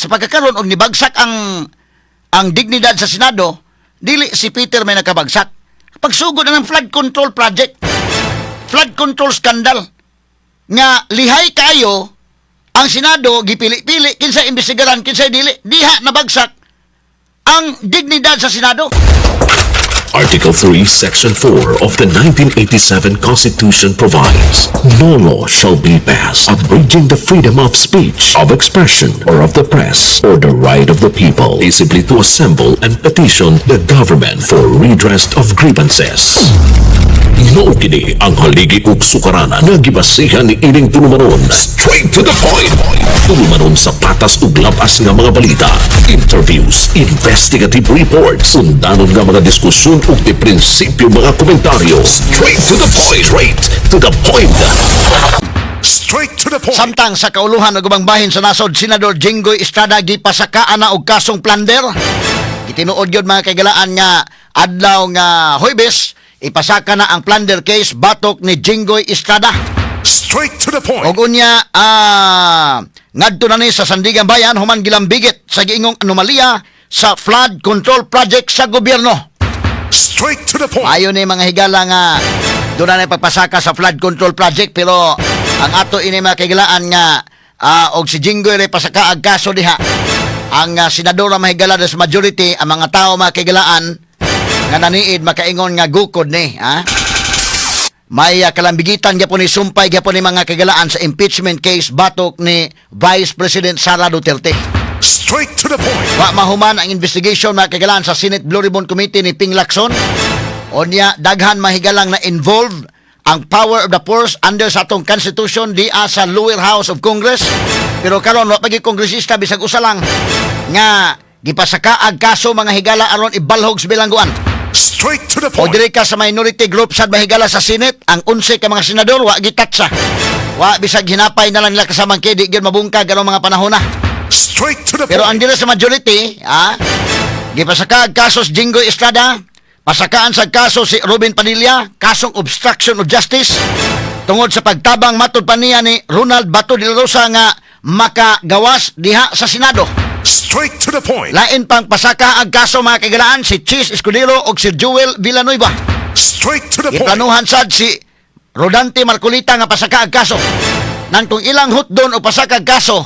Sa pagkakaroon og nibagsak ang dignidad sa Senado, dili si Peter may nakabagsak. Pagsugod na ng flood control project, flood control scandal, nga lihay kayo ang Senado gipili-pili kinsa imbestigaran, kinsa dili, diha nabagsak ang dignidad sa Senado. Article 3, Section 4 of the 1987 Constitution provides, "No law shall be passed abridging the freedom of speech, of expression, or of the press, or the right of the people peaceably to assemble and petition the government for redress of grievances." Mao kini ang haligi ug sukaranan nga gibasihan ni ining tulumanon. Straight to the point. Tulumanon sa patas ug labas nga mga balita, interviews, investigative reports, undanon nga mga diskusyon ug di prinsipyo mga komentaryo. Straight to the point. Straight to the point. Straight to the point. Samtang sa kauluhan ug ubang bahin sa nasod, Senador Jinggoy Estrada gipasakaan na og kasong plunder. Gitinuod yun, mga kaigalaan, nga adlaw nga Huwebes ipasaka na ang plunder case batok ni Jinggoy Estrada. Straight to the point. Og unya ngadto na ni sa Sandiganbayan human gilambigit sa giingong anomalya sa flood control project sa gobyerno. Straight to the point. Ayon ni mga higala nga doon na pagpasaka sa flood control project, pero ang ato ini, mga kahigalaan, nga og si Jinggoy ray pasaka ag kaso diha ang senador ang mahigala sa majority, ang mga tao, mga kahigalaan, nga naniid makaingon nga gukod ni ha. May kalambigitan gyapon ni, sumpay gyapon ni, mga kahigalaan, sa impeachment case batok ni Vice President Sara Duterte. Straight to the point. Wa mahuman ang investigation, mga kaigalaan, sa Senate Blue Ribbon Committee ni Ping Lacson. Unya daghan mahigalang na involved ang power of the purse under sa atong constitution dia sa lower house of Congress. Pero karon wa pa gyud kongresista bisag usa lang nga gipasaka ag kaso, mga higala, aron ibalhog sa bilangguan. Straight to the O point. Diri ka sa minority group sad, mahigala, sa Senate, ang 11 ka mga senador wa gitatsa. Wa bisag hinapay na lang nila kasamang kay di gyud mabungkag aron mga panahon na. Straight to the Pero ang point. diri sa majority, gipasaka ang kaso si Jinggoy Estrada, pasakaan sa kaso si Robin Padilla, kasong obstruction of justice, tungod sa pagtabang matod pa niya ni Ronald Bato de la Rosa nga makagawas diha sa Senado. Straight to the point. Lain pang pasaka ang kaso, mga kaigalaan, si Chiz Escudero o si Joel Villanueva. Straight to the point. Giplanuhan sad si Rodante Marcoleta nga pasaka ang kaso. Nang kung ilang hutdon o pasaka ang kaso,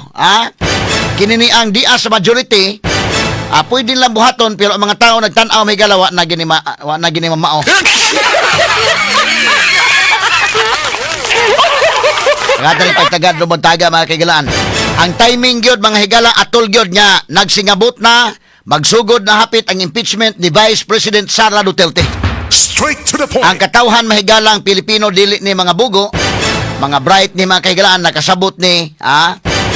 kini ni ang dia sa majority, pwede lang buhaton, pero ang mga tao nagtan-aw may galawa na gini ma, wa na gini mamao. Nga rin pagtagad lumuntaga, mga kaigalaan. Ang timing gyud, mga higala, atol gyud nga nagsingabot na magsugod na hapit ang impeachment ni Vice President Sara Duterte. Straight to the point. Ang katawhan, mahigalang Pilipino, dili ni mga bugo, mga bright ni mga kahigalaan, nakasabot ni,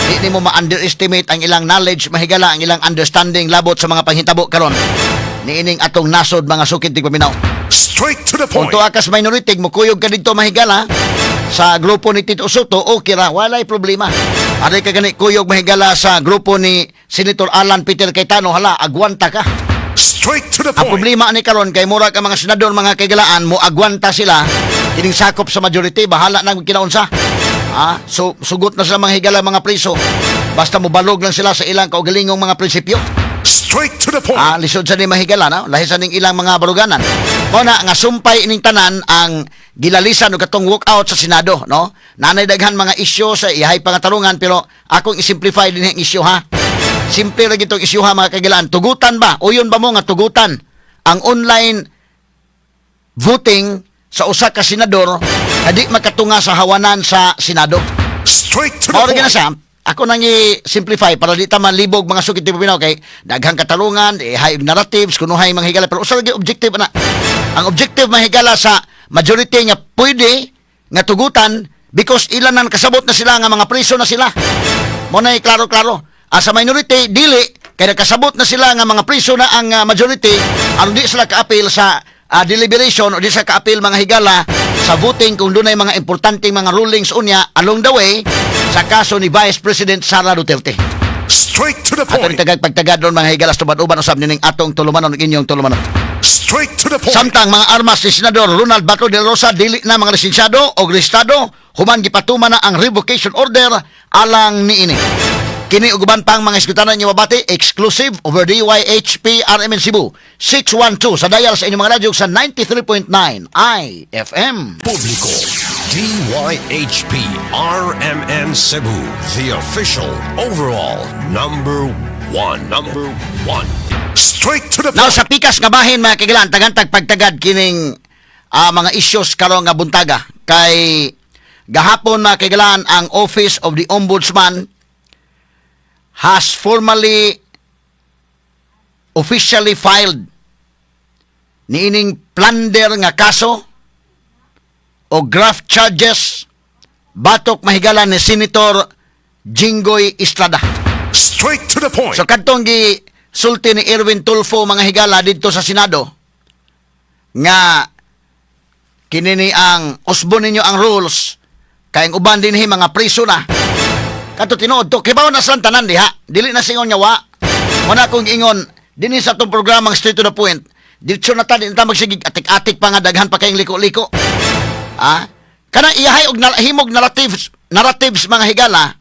di ni mo ma-underestimate ang ilang knowledge, mahigala, ang ilang understanding labot sa mga panghitabo karon niining atong nasod, mga sukid tigpaminaw. Straight to the Kung point. tuwa kas minority, mukuyog ka dito, mahigala, sa grupo ni Tito Sotto, okay ra, walay problema. Aray ka gani kuyog, mahigala, sa grupo ni Senator Alan Peter Cayetano, hala, agwanta ka. Straight to the Ang point. problema ni karon kay mura ka mga senador, mga kaigalaan, mo agwanta sila kining sakop sa majority, bahala nang kinaunsa. So sugot na sila, mga higala, mga priso. Basta mobalog lang sila sa ilang kaugalingong mga prinsipyo. Straight to the point. Lisod sa ni mahigala no? Lahi sa ning ilang mga baruganan. Mao na nga sumpay ining tanan ang gilalisan og katong walkout sa Senado, no? Nanay daghan mga isyu sa ihay pangatarungan, pero akong i-simplify din ang isyu ha. Simple ra gitong isyu ha, mga kagilaan. Tugutan ba? Uyon ba mo nga tugutan ang online voting sa usa ka senador nga di makatunga sa hawanan sa Senado? Straight to the Mao ra gyud na point. siya. Ako nang i-simplify para di ta malibog, mga sukit ti paminaw, kay daghang katalungan, high narratives, kunuhay mga higala, pero usa lagi objective ana. Ang objective, mahigala, sa majority nga pwede nga tugutan because ilan nang kasabot na sila nga mga priso na sila. Mo na klaro-klaro. Sa minority dili kay nakasabot na sila nga mga priso na ang majority aron di sila kaapil sa deliberation o di sila kaapil, mga higala, sa voting kung dunay mga importanteng mga rulings unya along the way sa kaso ni Vice President Sara Duterte. Straight to the Ato point. ni tagag pagtagad ron, mga higala, tubad-uban usab nining atong tulumanon ug inyong tulumanon. Straight to the point. Samtang mga armas ni Senador Ronald Bato de la Rosa dili na mga lisensyado o registrado human gipatuman na ang revocation order alang niini. Kini ug uban pang mga isgutanan niyo mabati exclusive over DYHP RMN Cebu 612 sa dial sa inyong mga radyo sa 93.9 IFM. Publiko. DYHP RMN Cebu, the official overall number one. Number one. Straight to the Now point. sa pikas nga bahin, mga kagilan, tagantag pagtagad kining mga issues karon nga buntaga kay gahapon, mga kagilan, ang Office of the Ombudsman has formally, officially filed niining plunder nga kaso o graft charges batok, mahigala, ni Senator Jinggoy Estrada. Straight to the point. So kadtong gi sulti ni Erwin Tulfo, mga higala, didto sa Senado nga kini ni ang usbon ninyo ang rules kay ang uban dinhi mga priso na. Kadto tinuod to, kibaw na silang tanan diha, dili na singon nga wa. Mo na akong ingon dinhi sa atong programang Straight to the Point, diretso na ta, di na ta magsigig atik-atik pa nga daghan pa kayong liko-liko. Kana iyahay og himog narratives, narratives, mga higala.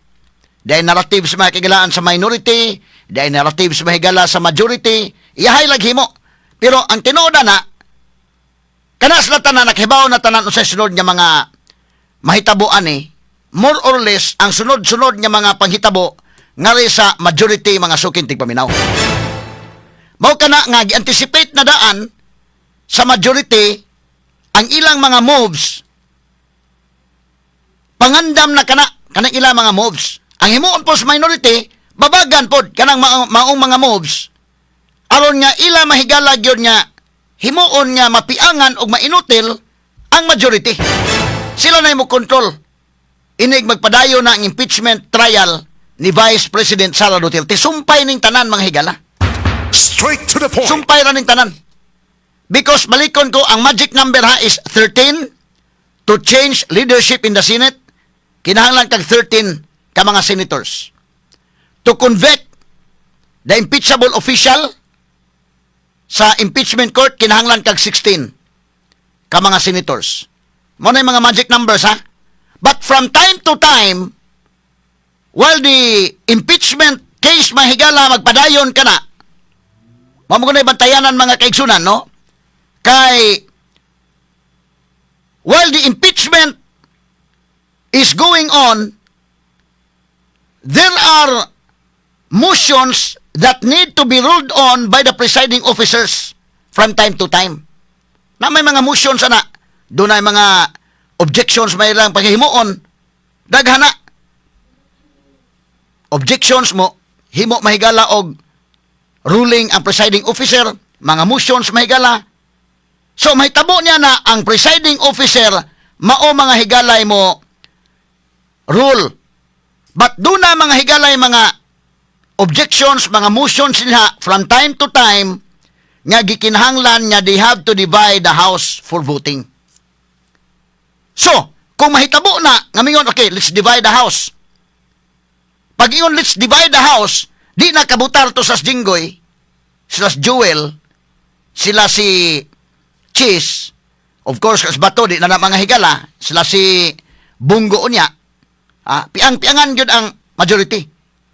Dahil narratives, mga kagilaan, sa minority, dahil narratives, mahigala, sa majority, iyahay lag himo. Pero ang tinuod na, kana sila tanan nakahibaw na tanan unsay sunod nga mga mahitabo ani, more or less ang sunod-sunod nga mga panghitabo ngari sa majority, mga suking tigpaminaw. Mao kana nga gi-anticipate na daan sa majority ang ilang mga moves, pangandam na kana kanang ilang mga moves. Ang himuon po sa minority, babagan pod kanang maong mga moves aron nga ila mahigala gyud nga himuon nga mapiangan og mainutil ang majority. Sila na mo control inig magpadayon na ang impeachment trial ni Vice President Sara Duterte. Sumpay ning tanan, mga higala. Straight to the point. Sumpay ra ning tanan. Because balikon ko, ang magic number ha is 13 to change leadership in the Senate. Kinahanglan kag 13 ka mga senators. To convict the impeachable official sa impeachment court, kinahanglan kag 16 ka mga senators. Mo na yung mga magic numbers ha. But from time to time, while the impeachment case, mahigala, magpadayon ka na, mao mo na bantayanan, mga kaigsunan, no? Kay while the impeachment is going on, there are motions that need to be ruled on by the presiding officers from time to time. Na may mga motions ana, doon ay mga objections may lang paghimuon, daghana. Objections mo, himo, mahigala, og ruling ang presiding officer, mga motions, mahigala. So mahitabo niya na ang presiding officer mao, mga higalay, mo rule. But doon na, mga higalay, mga objections, mga motions nila from time to time nga gikinahanglan nga they have to divide the house for voting. So, kung mahitabo na nga mingon, "Okay, let's divide the house." Pag ingon, "Let's divide the house," di na kabutar to sa Jinggoy, sila si Joel, sila si Chiz, of course, kas Bato, di na na mga higala, sila si Bong Go unya, piang-piangan gyud ang majority.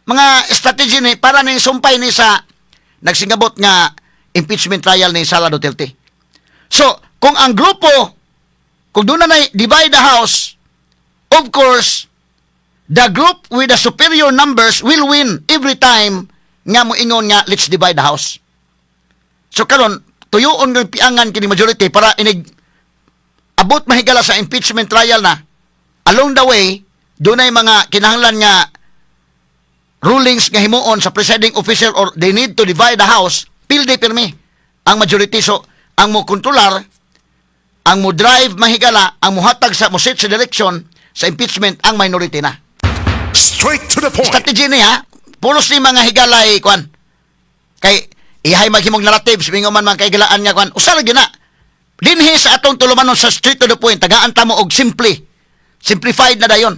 Mga strategy ni para ni sumpay ni sa nagsingabot nga impeachment trial ni Sara Duterte. So, kung ang grupo, kung doon na divide the house, of course, the group with the superior numbers will win every time nga mo ingon nga "Let's divide the house." So karon tuyoon ng piangan kini majority para inig abot, mahigala, sa impeachment trial na, along the way dunay mga kinahanglan nga rulings nga himuon sa presiding officer or they need to divide the house, pildi pirmi ang majority. So ang mo kontrolar, ang mo drive, mahigala, ang mohatag sa mo set sa direction sa impeachment, ang minority na. Straight to the point. Strategy niya pulos ni, mga higalay, kwan kay ihay maghimong narratives mingo man mga kaigalaan nga kwan, usa ra gyud na. Dinhi sa atong tulumanon sa Straight to the Point, tagaan ta mo og simple, simplified na dayon.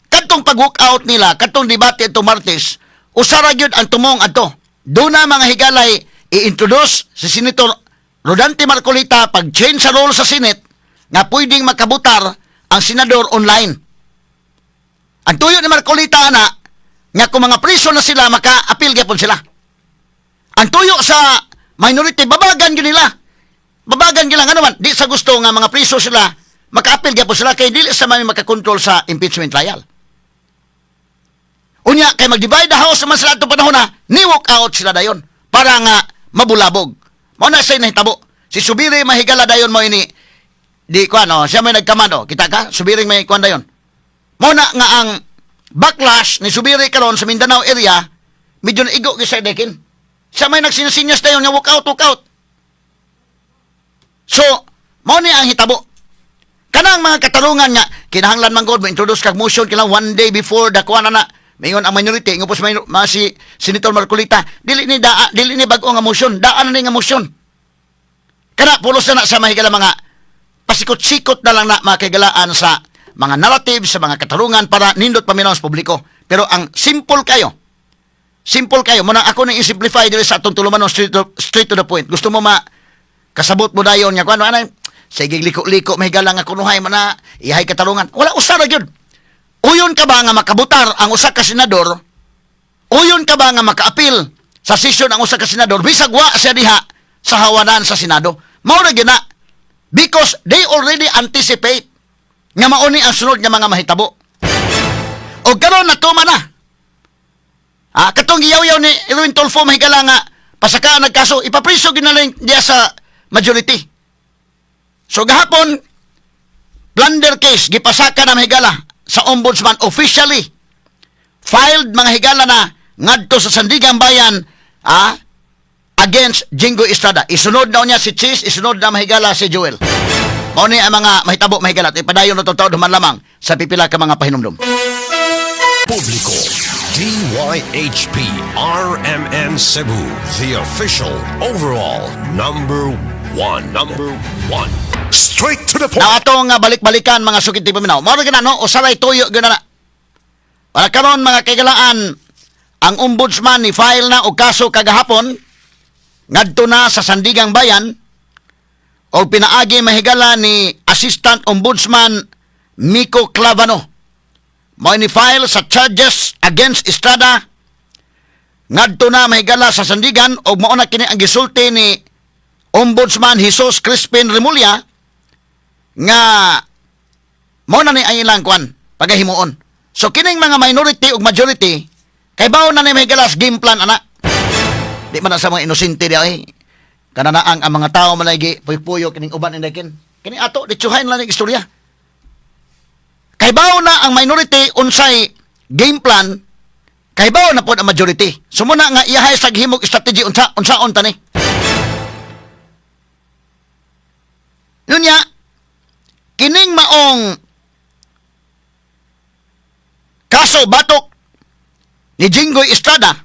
Kadtong pag walk out nila, kadtong debate itong Martes, usa ra gyud ang tumong adto. Doon na, mga higalay, i-introduce si Senator Rodante Marcoleta pag change sa role sa Senate nga pwedeng makabutar ang senador online. Ang tuyo ni Marcoleta ana, Nga kung mga priso na sila, maka-appeal gyapon sila. Ang tuyo sa minority, babagan gyud nila. Babagan gyud lang. Ano man, di sa gusto nga mga priso sila, maka-appeal gyapon sila kay dili sa may makakontrol sa impeachment trial. Unya, kay mag-divide the house naman sila atong panahon na, ni-walk out sila dayon para nga mabulabog. Mao na sa'y nahitabo. Si Zubiri, mahigala, dayon mo ini, di ko ano, siya may nagkamando. Kita ka? Zubiri may kuan dayon. Mao na nga ang backlash ni Zubiri karon sa Mindanao area, medyo naigo gyud sa dekin. Siya may nagsinasinyas dayon nga walk out, walk out. So, mao ni ang hitabo. Kanang mga katarungan nga kinahanglan man gud mo introduce kag motion kailangan one day before the kuan na. Mayon ang minority ngupos may ma si Senator Marcoleta, dili ni daa, dili ni bag-o nga motion, daan na ni nga motion. Kana pulos na na sa mahigala mga pasikot-sikot na lang na mga kahigalaan sa mga narrative, sa mga katarungan para nindot paminaw sa publiko. Pero ang simple kayo, simple kayo. Muna ako nang i-simplify diri sa atong tulumanon, straight to the point. Gusto mo ma kasabot mo dayon nga kuan ano, sige liko-liko, mahigala nga kunuhay mo na ihay katarungan. Wala, usa ra gyud. Uyon ka ba nga makabutar ang usa ka senador? Uyon ka ba nga makaapil sa sesyon ang usa ka senador bisag wa siya diha sa hawanan sa Senado? Mao ra gyud na. Because they already anticipate nga mauni ang sunod nga mga mahitabo. O karon natuma na. Ah, katong giyaw-yaw ni Erwin Tulfo, mahigala, nga pasakaan nagkaso, ipapriso gyud na lang diya sa majority. So gahapon, plunder case gipasaka na, mahigala, sa ombudsman, officially filed, mga higala, na ngadto sa Sandigan Bayan against Jinggoy Estrada. Isunod na niya si Chiz, isunod na, mahigala, si Joel. Mao ni ang mga mahitabo, mahigala. Ipadayon na tawd human lamang sa pipila ka mga pahinumdum. Publiko. DYHP RMN Cebu, the official overall number one. Number one. Straight to the point. Na atong nga balik-balikan, mga sukit ti paminaw. Mao ra gyud na, no, usaray tuyo gyud na. Para karon, mga kaigalaan, ang ombudsman ni file na og kaso kagahapon ngadto na sa Sandigang Bayan og pinaagi, mahigala, ni Assistant Ombudsman Mico Clavano. Mao ni file sa charges against Estrada ngadto na, mahigala, sa Sandigan og mao na kini ang gisulti ni Ombudsman Jesus Crispin Remulla nga mao na ni ang ilang kwan pagahimuon. So kining mga minority ug majority kay bawo na ni, mahigala, sa game plan ana. Di man na sa mga inosente di ay. Kananaang ang mga tao man lagi puyo kining uban indakin. Kini ato ditsuhain lang ning istorya. Kay bawo na ang minority unsay game plan, kay bawo na pod ang majority. So muna nga iyahay sa gihimog strategy unsa unsaon tani. Nunya, kining maong kaso batok ni Jinggoy Estrada,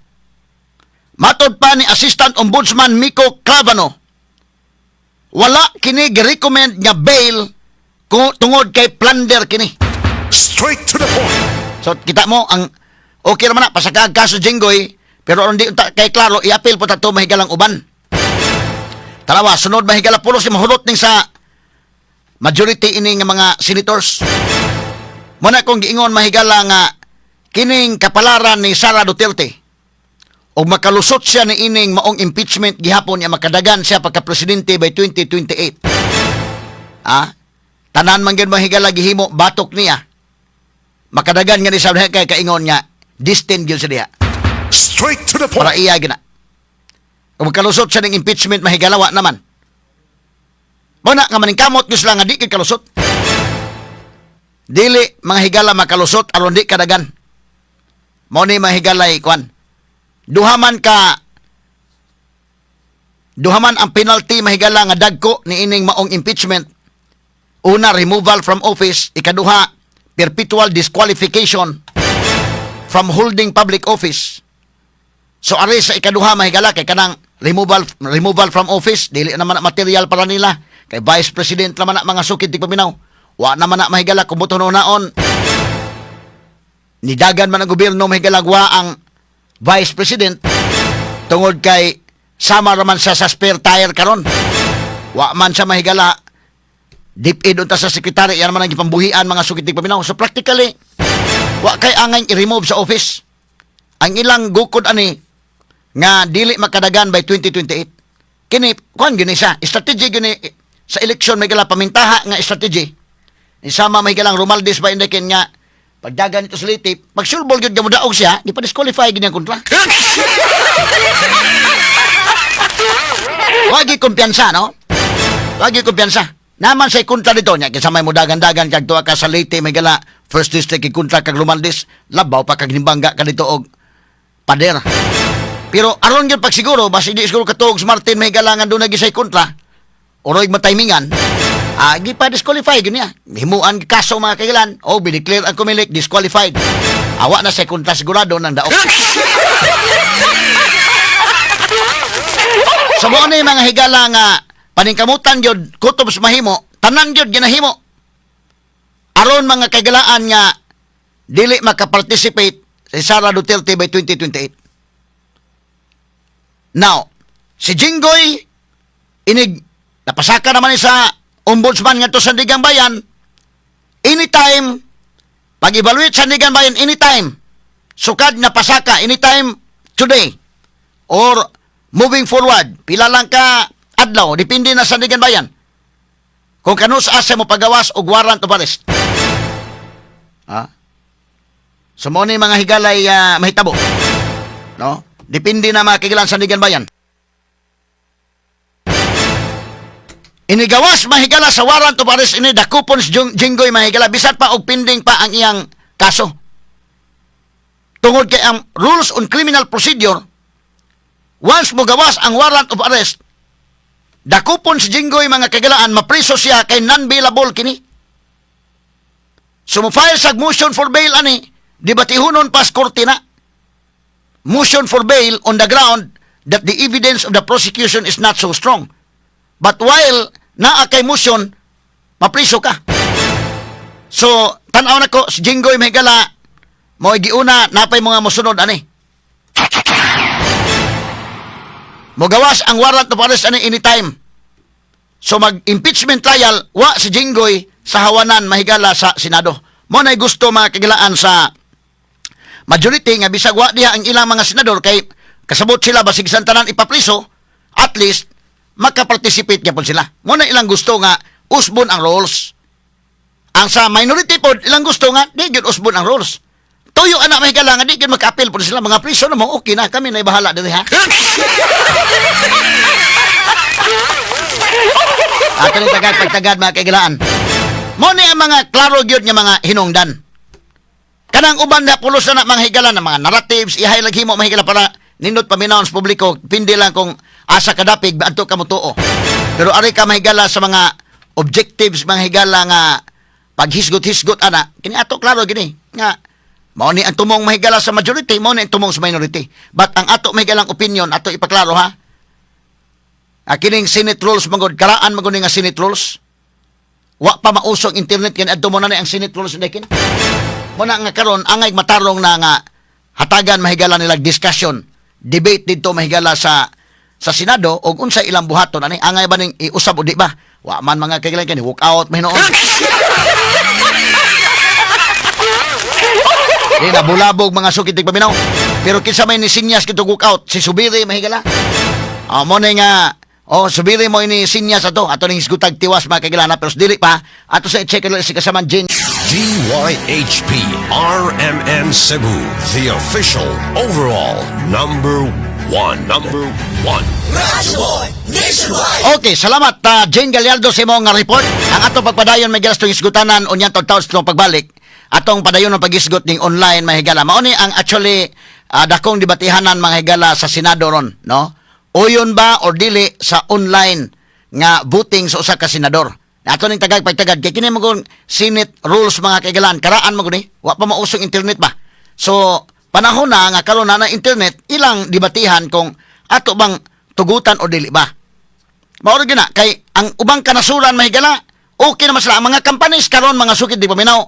matod pa ni Assistant Ombudsman Mico Clavano, wala kini gi-recommend nga bail tungod kay plunder kini. Straight to the point. So kita mo ang okay naman na pasaka ang kaso Jinggoy, pero aron di unta kay klaro, i-appeal po tato, mahigalang uban. Tarawa sunod, mahigala, pulos si mahulot ning sa majority ini nga mga senators. Muna kong giingon, mahigala, nga kining kapalaran ni Sara Duterte o makalusot siya ni ining maong impeachment gihapon niya, makadagan siya pagka presidente by 2028. Ah, tanan man gyud, mahigala, gihimo batok niya. Makadagan nga ni sa kay kaingon nga destined gyud sa diha. Straight to the point. Para iya gina. Kung makalusot siya ng impeachment, mahigala, wa naman. Mao na nga maningkamot gyud sila nga di kay kalusot. Dili, mga higala, makalusot aron di kadagan. Mao ni, mga higalay, kwan. Duha man ang penalty, mahigala, nga dagko ni ining maong impeachment. Una, removal from office. Ikaduha, perpetual disqualification from holding public office. So ari sa ikaduha, mahigala, kay kanang removal from office dili naman na material para nila kay vice president naman na, mga sukid ti paminaw. Wa naman na, mahigala, kung naon nidagan man ang gobyerno, mahigala, wa ang vice president tungod kay sama raman siya sa spare tire karon. Wa man siya, mahigala, DepEd unta sa secretary, yan man ang gipambuhian, mga sukid ti paminaw. So practically wa kay angay i-remove sa office. Ang ilang gukod ani nga dili makadagan by 2028. Kini kuan gyud ni siya, strategy gyud ni sa eleksyon, may gala, pamintaha nga strategy. Isama may galang Romualdez ba indekin nga pagdagan nito sa Leyte, pag sulbol gyud nga modaog siya, di pa disqualify gyud ang kontra. Wagi kumpiyansa, no? Wagi kumpiyansa. Naman sa kontra dito niya, kinsa may mudagan-dagan kag tuwa ka sa Leyte, may gala, first district kontra kag Romualdez, labaw pa kag nimbangga ka dito og pader. Pero aron gyud pagsiguro, basi di siguro katuog si Martin, may gala, nga doon gisay kontra, oroy mataymingan, gi pa disqualify gyud niya. Himuan kaso, mga kailan, o bineclare ang Comelec disqualified. Awa na sa kontra, sigurado ng daog. So mo ni mga higala nga paningkamutan gyud kutob sa mahimo, tanan gyud ginahimo. Aron, mga kaigalaan, nga dili makaparticipate si Sara Duterte by 2028. Now, si Jinggoy inig napasaka naman ni sa ombudsman ngadto sa Sandiganbayan anytime. Pag-evaluate sa Sandiganbayan anytime, sukad na pasaka, anytime today or moving forward, pila lang ka adlaw, depende na sa Sandiganbayan kung kanus asa mo pagawas og warrant of arrest, ha. So mo ni, mga higalay, mahitabo, no? Depende na, mga kahigalaan, sa Sandiganbayan. Inigawas, mahigala, sa warrant of arrest ini dakupon si Jinggoy, mahigala, bisan pa og pending pa ang iyang kaso. Tungod kay ang rules on criminal procedure, once mo gawas ang warrant of arrest, dakupon si Jinggoy, mga kagalaan, mapriso siya kay non-bailable kini. So mo file sa motion for bail ani, di ba tihunon pas korte na. Motion for bail on the ground that the evidence of the prosecution is not so strong. But while naa kay motion, mapriso ka. So, tan-aw na ko, si Jinggoy, mahigala, mo giuna, napay mga mosunod ani. Mogawas ang warrant of arrest ani anytime. So mag-impeachment trial, wa si Jinggoy sa hawanan, mahigala, sa Senado. Mo na'y gusto, mga kagilaan, sa majority nga bisag wa diha ang ilang mga senador kay kasabot sila basig sa tanan ipapriso, at least makaparticipate gyapon sila. Mo na ilang gusto nga usbon ang rules. Ang sa minority pod, ilang gusto nga di gyud usbon ang rules. Tuyo ana, mahigala, nga di gyud maka-appeal pod sila, mga priso na mo, okay na kami na bahala diri, ha. Ato ni tagad pagtagad, mga kaigalaan. Mo ni ang mga klaro gyud nga mga hinungdan. Kanang uban na pulos na na, mga higala, ng mga narratives, ihay lang himo, mga higala, para nindot paminawon sa publiko, pindi lang kung asa kadapig adto ka motuo. Pero ari ka, mahigala, sa mga objectives, mga higala, nga paghisgot-hisgot ana, kini ato klaro gini nga mao ni ang tumong, mahigala, sa majority, mao ni ang tumong sa minority. But ang ato, mahigalang, opinion ato ipaklaro, ha. Ah, kining Senate rules magod karaan magud ni nga Senate rules. Wa pa mauso ang internet kini adto mo na ni ang Senate rules kin. Mo na nga karon angay matarong na nga hatagan, mahigala, nila discussion, debate didto, mahigala, sa Senado og unsa ilang buhaton ani, angay ba ning iusab o di ba? Wa man, mga kailan, kini walk out mahinuon. Di na bulabog, mga sukit paminaw. Pero kinsa may ni sinyas kito walk out? Si Zubiri, mahigala. Ah, mo na nga. Oh, Zubiri mo ini sinyas ato. Ato ning hisgutag tiwas, mga kaigilana, pero dili pa ato sa i-check si kasaman Jane. DYHP RMN Cebu, the official overall number one. Number one. Okay, salamat Jane Gallardo sa imong nga report. Ang ato pagpadayon may galas hisgutanan unya taw sa pagbalik. Atong padayon ang paghisgot ning online, mahigala. Mao ni ang actually dakong debatihanan, mga higala, sa Senado ron, no? Uyon ba or dili sa online nga voting sa usa ka senador? Ato ning tagag pagtagad kay kini mo Senate rules, mga kaigalan, karaan mo ni wa pa mausong internet ba. So panahon na nga karon na na internet, ilang debatihan kung ato bang tugutan o dili ba. Mao ra gyud na kay ang ubang kanasuran, mahigala, okay naman sila ang mga companies karon, mga sukid di paminaw,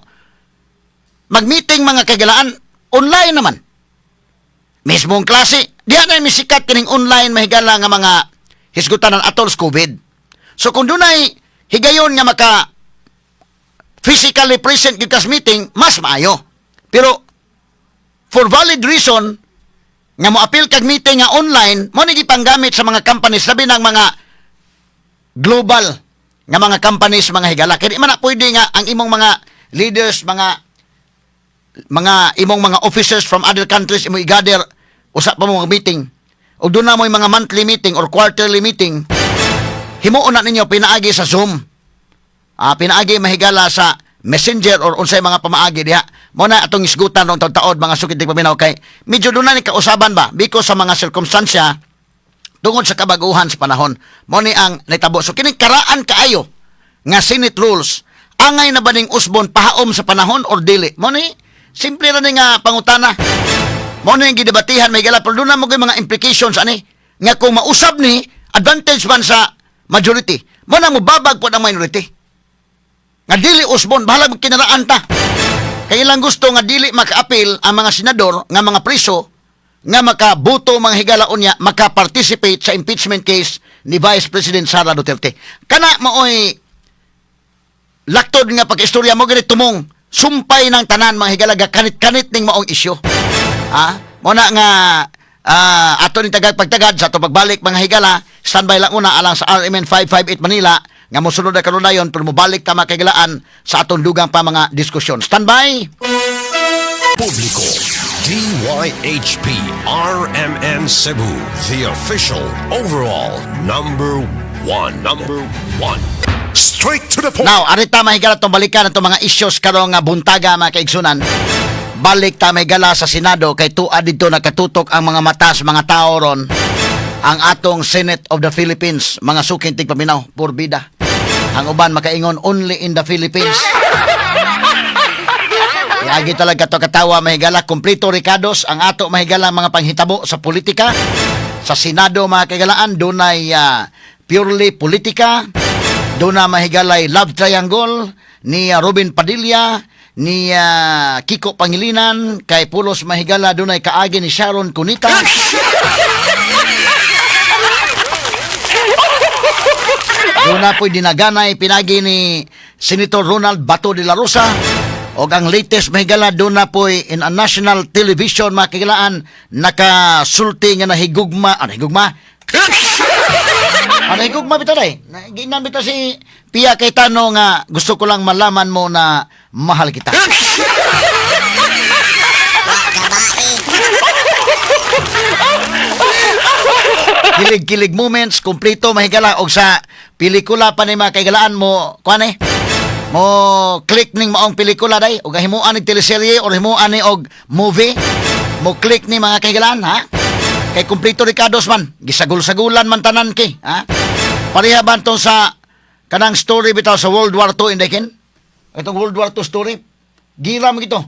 mag-meeting, mga kaigalaan, online naman. Mismong klase, diha na misikat kining online, mahigala, nga mga hisgutan ng atol sa COVID. So kung dunay higayon nga maka physically present gyud kas meeting, mas maayo. Pero for valid reason, Nga mo-apil kag meeting nga online, mo ni gipanggamit sa mga companies, labi ng mga global nga mga companies, mga higala. Kaya di man na pwede nga ang imong mga leaders, mga imong mga officers from other countries imo i-gather usa pa mo meeting. O doon na mo mga monthly meeting or quarterly meeting, himuon na ninyo pinaagi sa Zoom. Pinaagi, mahigala, sa Messenger or unsay mga pamaagi diha. Mo na atong isgutan rong taod, mga sukit paminaw, kay medyo doon na ni kausaban ba because sa mga sirkumstansya tungod sa kabaguhan sa panahon. Mo ni ang nitabo. So kining karaan kaayo nga Senate rules, angay na ba ning usbon pahaom sa panahon or dili? Mo ni simple ra ni nga pangutana. Mo ni ang gidebatihan, mahigala, pero doon na mo mga implications ani nga kung mausab ni advantage man sa majority. Mo na mobabag pod ang minority. Nga dili usbon, bahala mo kinaraan ta. Kay ilang gusto nga dili makaapil ang mga senador nga mga priso nga makabuto, mga higala, unya makaparticipate sa impeachment case ni Vice President Sara Duterte. Kana maoy laktod nga pag-istorya mo gani tumong sumpay ng tanan, mga higala, kanit-kanit ning maong isyu. Ha? Mo na nga ato ning tagad pagtagad sa ato pagbalik, mga higala, standby lang una alang sa RMN 558 Manila nga mosunod na karon dayon, pero mobalik ta, mga kahigalaan, sa atong dugang pa mga diskusyon. Standby. Publiko. DYHP RMN Cebu, the official overall number one. Number one. Straight to the point. Now, arita, mahigala, itong balikan itong mga issues karong nga buntaga, mga kaigsunan. Balik ta, mahigala, sa Senado kay tuad dito nakatutok ang mga mata sa mga tao ron. Ang atong Senate of the Philippines, mga suking tigpaminaw, purbida. Ang uban makaingon, only in the Philippines. Yagi talaga to katawa, mahigala, kumplito rekados ang ato, mahigala, mga panghitabo sa politika. Sa Senado, mga kaigalaan, dunay purely politika, doon na mahigalay love triangle ni Robin Padilla, ni Kiko Pangilinan, kay Pulos, mahigala, dunay kaagi ni Sharon Cuneta. Doon na po'y dinaganay pinagi ni Senator Ronald Bato de la Rosa. O ang latest, mahigala, doon na po'y in a national television, mga kagilaan, nakasulti nga nahigugma, nahigugma? Ano higugma bitaw day? Ginan bitaw si Pia Cayetano nga gusto ko lang malaman mo na mahal kita. Kilig-kilig moments, kumplito, mahigala, og sa pelikula pa ni mga kaigalaan mo, kuan eh, mo click ning maong pelikula day, og himuan ni teleserye or himuan ni og movie, mo click ni mga kaigalaan, ha? Kay kumplito rekados man, gisagul-sagulan man tanan ki, ha? Pareha ba to sa kanang story bitaw sa World War II, indekin? Itong World War II story, gira mo gito.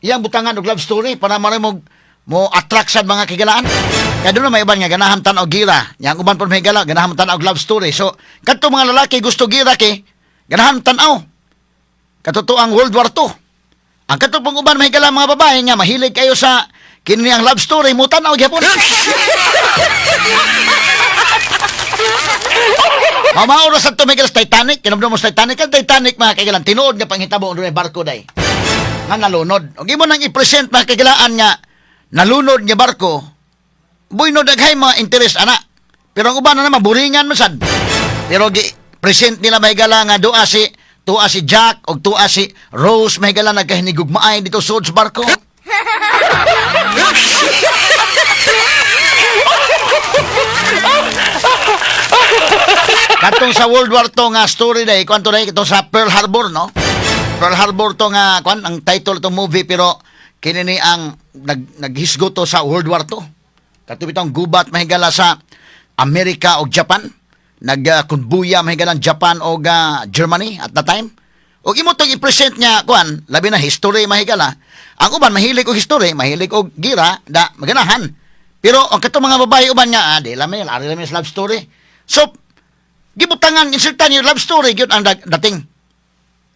Iyang butangan og love story para mara mo mo attract sa mga kigalaan. Kaya doon na may uban nga ganahan tan og gira. Yang uban pud may gala ganahan tan og love story. So kadto mga lalaki gusto gira kay ganahan tan-aw. Katotoo World War II. Ang kadto pong uban, may gala, mga babae nga mahilig kayo sa kini ang love story, mo tan-aw gyapon. Mamaura sa tumigil sa Titanic, kinabdo mo sa Titanic, ang Titanic, mga kaigalan, tinuod nga panghitabo ang dunay barko day nga nalunod. Og imo nang i-present, mga kaigalaan, nga nalunod nga barko, buy no daghay mga interes ana. Pero ang uban na naman, buringan man sad. Pero gi present nila, mahigala, nga doa si tuwa si Jack og tuwa si Rose, mahigala, nagkahinigugmaay dito sud sa barko. Katong sa World War II nga story day, kwanto day ito sa Pearl Harbor, no? Pearl Harbor to nga kwan ang title itong movie, pero kini ni ang naghisgo to sa World War II. Kato bitong gubat, mahigala, sa Amerika o Japan. Nagkunbuya, mahigala, ang Japan o Germany at that time. Og imo tong i-present niya kuan, labi na history, mahigala. Ang uban mahilig og history, mahilig og gira, da maganahan. Pero ang katong mga babae uban nga, di lang may, ari lang may love story. So gibutangan insertan yung love story gyud ang dating.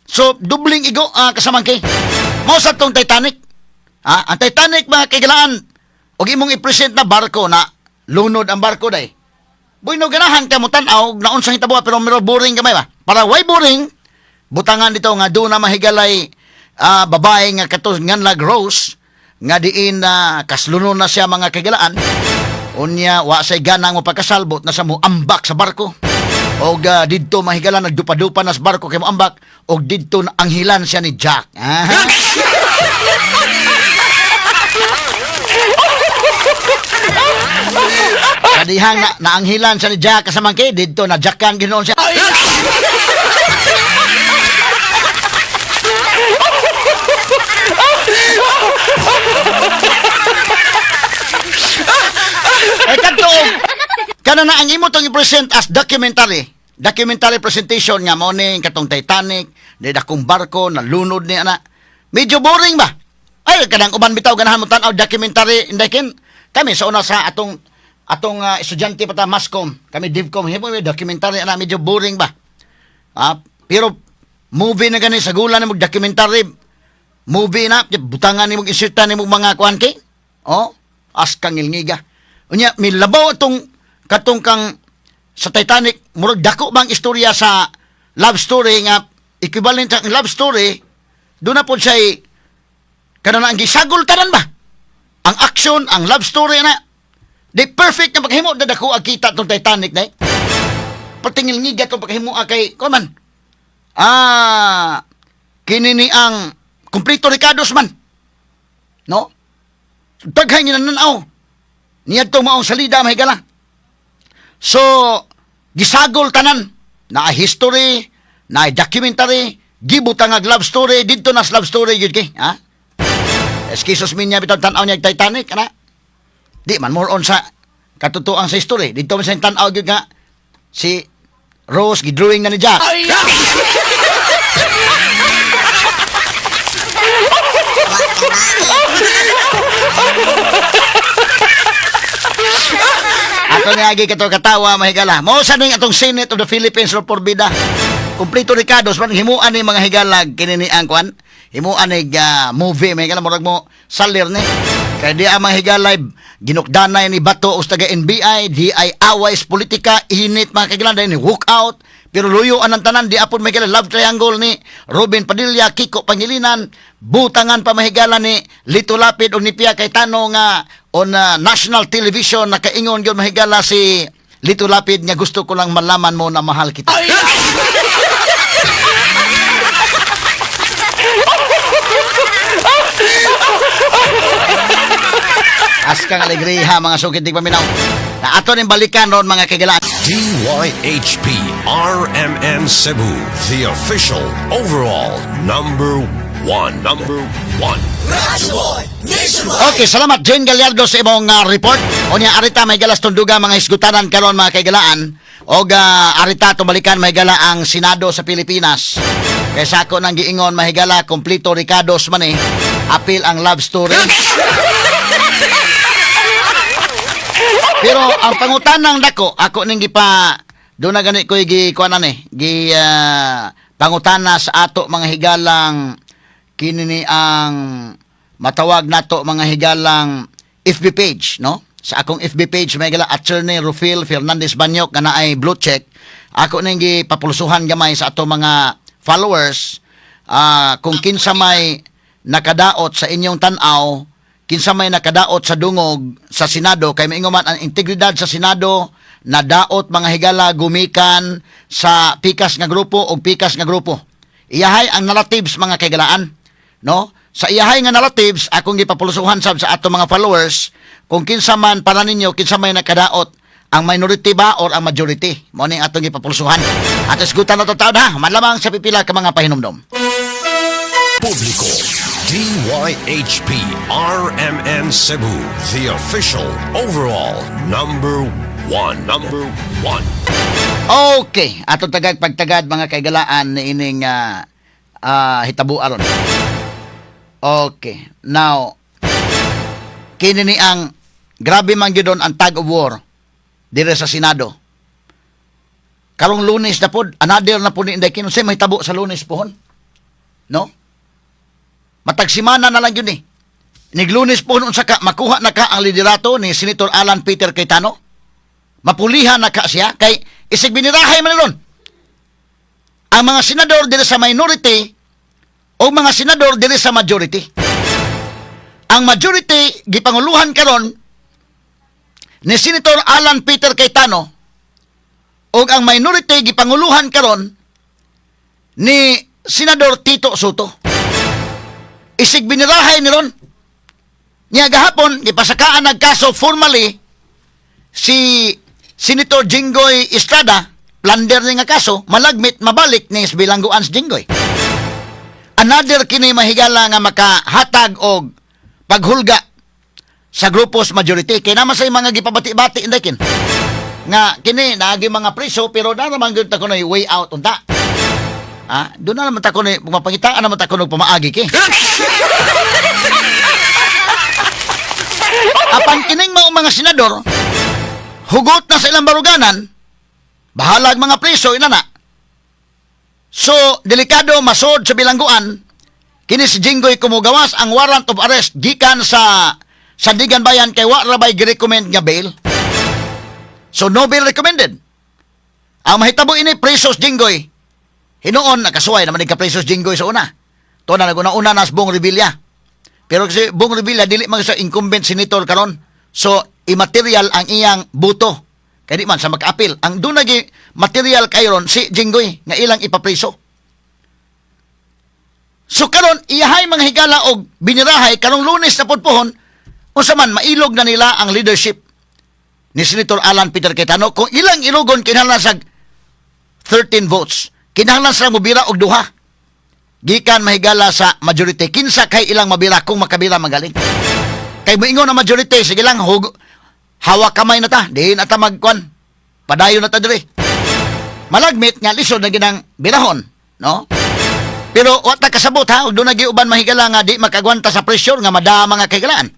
So dubling igo kasamangki. Mao sa tong Titanic. Ang Titanic, mga kaigalaan, og imong i-present na barko na lunod ang barko day. Buy no ganahan ka mo tan-aw naunsang hitabo, pero mero boring gamay ba. Para why boring, butangan dito nga doon na mahigalay babae nga kato nganlag Rose Nga diin na kaslunon na siya, mga kahigalaan. Unya wa say ganang mapakasalbot na sa mo ambak sa barko. Og didto, mahigala, nagdupa-dupa na sa barko kay moambak og didto na anghilan siya ni Jack. Ah. Sa dihang na, naanghilan siya ni Jack kasamang kay didto na Jackan ginoon siya. Eh kadto kana na ang imo tong i-present as documentary. Documentary presentation nga mo ni katong Titanic, ni dakong barko na lunod ni ana. Medyo boring ba? Ay, kanang uban bitaw ganahan mo tan-aw documentary, inday kin. Kami sa una sa atong atong estudyante pa ta, Mascom, kami Divcom, himo may documentary ana, medyo boring ba? Ah, pero movie na gani sa gula na mo documentary movie na butangan nimo, insertan nimo mga kuan kay. Oh, as kangilngiga. Unya milabaw atong katong kang sa Titanic, murag dako bang istorya sa love story nga equivalent sa love story doon na po siya kana na ang gisagol tanan ba, ang action, ang love story na di perfect nga paghimo na dako ang kita tong Titanic na patingil ngiga tong paghimo kay kuan man, kini ni ang kumpleto rekados man, no? Daghay nga nananaw niadto maong salida, mahigala. So gisagol tanan na history na documentary, gibutang ag love story didto, nas love story gyud kay ha. Eskisos minya bitaw tan-aw niya Titanic ana, di man more on sa katotoan sa history didto man sa tan-aw gyud nga si Rose gidrawing na ni Jack. Ato ni agi kato katawa, mahigala. Mo sa ning atong Senate of the Philippines ro porbida. Kumpleto rekados man himuan ni mga higalag kini ni ang kwan. Himuan ni movie, mahigala, murag mo salir ni. Kay di ang mga higala ginukdanay ni Bato o taga NBI, di ay away sa politika, init mga kaigilan, ni walk out. Pero luyo ang tanan, di apon mahigala love triangle ni Robin Padilla, Kiko Pangilinan, butangan pa, mahigala, ni Lito Lapid o ni Pia Cayetano nga on national television nakaingon gyud, mahigala, si Lito Lapid nga "Gusto ko lang malaman mo na mahal kita." Askang alegriha, mga sukit tigpaminaw. Na ato ning balikan ron, mga kaigalaan. DYHP RMN Cebu, the official overall number one. Number one. Okay, salamat Jane Gallardo sa imong report. Unya arita may galas tunduga mga hisgutanan karon, mga kaigalaan. Og arita tumalikan, mahigala, ang Senado sa Pilipinas. Kay sako nang giingon, mahigala, kompleto rekados man eh. Apil ang love story. Pero ang pangutanang dako, ako ning gipa doon na gani ko gi kuan ani, gi pangutana sa ato mga higalang kini ni ang matawag nato mga higalang FB page, no? Sa akong FB page, may gala, Attorney Rufil Fernandez Banyok, nga naay blue check. Ako ning gipapulsuhan gamay sa ato mga followers kung kinsa may nakadaot sa inyong tan-aw, kinsa may nakadaot sa dungog sa Senado, kay maingon man ang integridad sa Senado nadaot, mga higala, gumikan sa pikas nga grupo o pikas nga grupo. Iyahay ang narratives, mga kaigalaan, no? Sa iyahay nga narratives, akong gipapulsuhan sab sa ato mga followers kung kinsa man para ninyo, kinsa may nakadaot, ang minority ba or ang majority? Mo ning atong gipapulsuhan. At isgutan na to taon ha, man lamang sa pipila ka mga pahinumdom. Publiko. DYHP RMN Cebu, the official overall number one. Number one. Okay, atong tagag pagtagad, mga kaigalaan, ni ining hitabo aron. Okay, now kini ni ang grabe man gyud ang tug of war dire sa Senado. Karong Lunes na pod, another na pod ni Inday Kinon. Unsay mahitabo sa Lunes pohon? No? Matag simana na lang yun eh. Niglunes pohon, unsa ka makuha na ka ang liderato ni Senator Alan Peter Cayetano? Mapulihan na ka siya kay isig binirahay man ron ang mga senador diri sa minority o mga senador diri sa majority. Ang majority gipanguluhan karon ni Senator Alan Peter Cayetano ug ang minority gipanguluhan karon ni Senador Tito Sotto. Isig binirahay ni ron. Niya gahapon gipasakaan nagkaso formally si Senator Jinggoy Estrada, plunder ni nga kaso, malagmit mabalik ni bilangguan si Jinggoy. Another kini, mahigala, nga makahatag og paghulga sa grupos majority kay naman sa mga gipabati-bati inday kin nga kini naagi mga priso, pero na naman gyud ta kunoy way out unta. Ah, doon na naman ta kunoy mapangitaan naman ta kuno pamaagi ki. Apan kining mao mga senador, hugot na sa ilang baruganan, bahalag mga priso inana. So, delikado masod sa bilangguan kini si Jinggoy kumugawas ang warrant of arrest gikan sa Sandiganbayan kay wa ra bay gi-recommend nga bail. So no bail recommended. Ang mahitabo ini, presos Jinggoy. Hinuon nakasuway naman ka presos Jinggoy sa una. To na naguna-una nas Bong Revilla. Pero kasi Bong Revilla dili man sa incumbent senator karon. So immaterial ang iyang buto. Kay di man sa maka-appeal. Ang doon nagi material kay ron si Jinggoy nga ilang ipapreso. So karon iyahay mga higala og binirahay karong Lunes na pud pohon, unsa man mailog na nila ang leadership ni Senator Alan Peter Cayetano. Kung ilang ilugon, kinahanglan sa 13 votes. Kinahanglan sila mobira og duha gikan, mahigala, sa majority. Kinsa kay ilang mabira kung makabira magaling? Kay moingon ang majority, sige lang, hug, hawak kamay na ta, di na ta magkuan. Padayon na ta diri. Malagmit nga lisod na ginang birahon, no? Pero wa ta kasabot ha, ug doon uban, mahigala, nga di makagwanta sa pressure nga madama nga kahigalaan.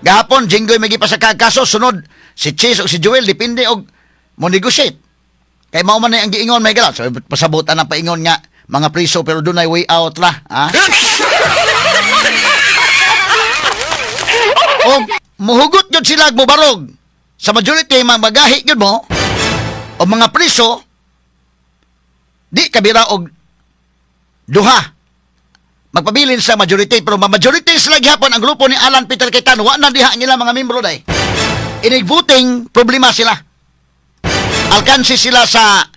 Gahapon, Jinggoy may gipasaka kaso, sunod si Chiz o si Joel, depende og mo negotiate. Kay mao man na ang giingon, mahigala. So pasabutan ang paingon nga mga priso pero doon ay way out ra, ha? O muhugot gyud sila mobarog sa majority, magahi gyud mo o mga priso di kabira og duha, magpabilin sa majority, pero ma-majority sila gihapon ang grupo ni Alan Peter Cayetano, wa na diha ang ilang mga membro day inig voting. Problema sila, alkansi sila sa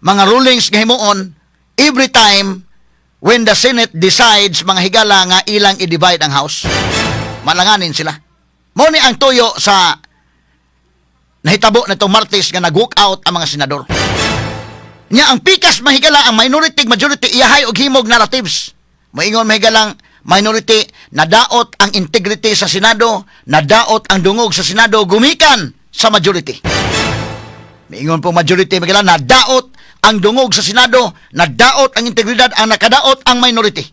mga rulings nga himuon every time when the Senate decides, mga higala, nga ilang i-divide ang House. Malanganin sila. Mo ni ang tuyo sa nahitabo na itong Martes nga nag-walk out ang mga senador. Nya ang pikas, mahigala, ang minority majority iyahay og himog narratives. Moingon, mahigalang minority, nadaot ang integrity sa Senado, nadaot ang dungog sa Senado gumikan sa majority. Moingon po majority, mahigala, nadaot ang dungog sa Senado, nadaot ang integridad, ang nakadaot ang minority.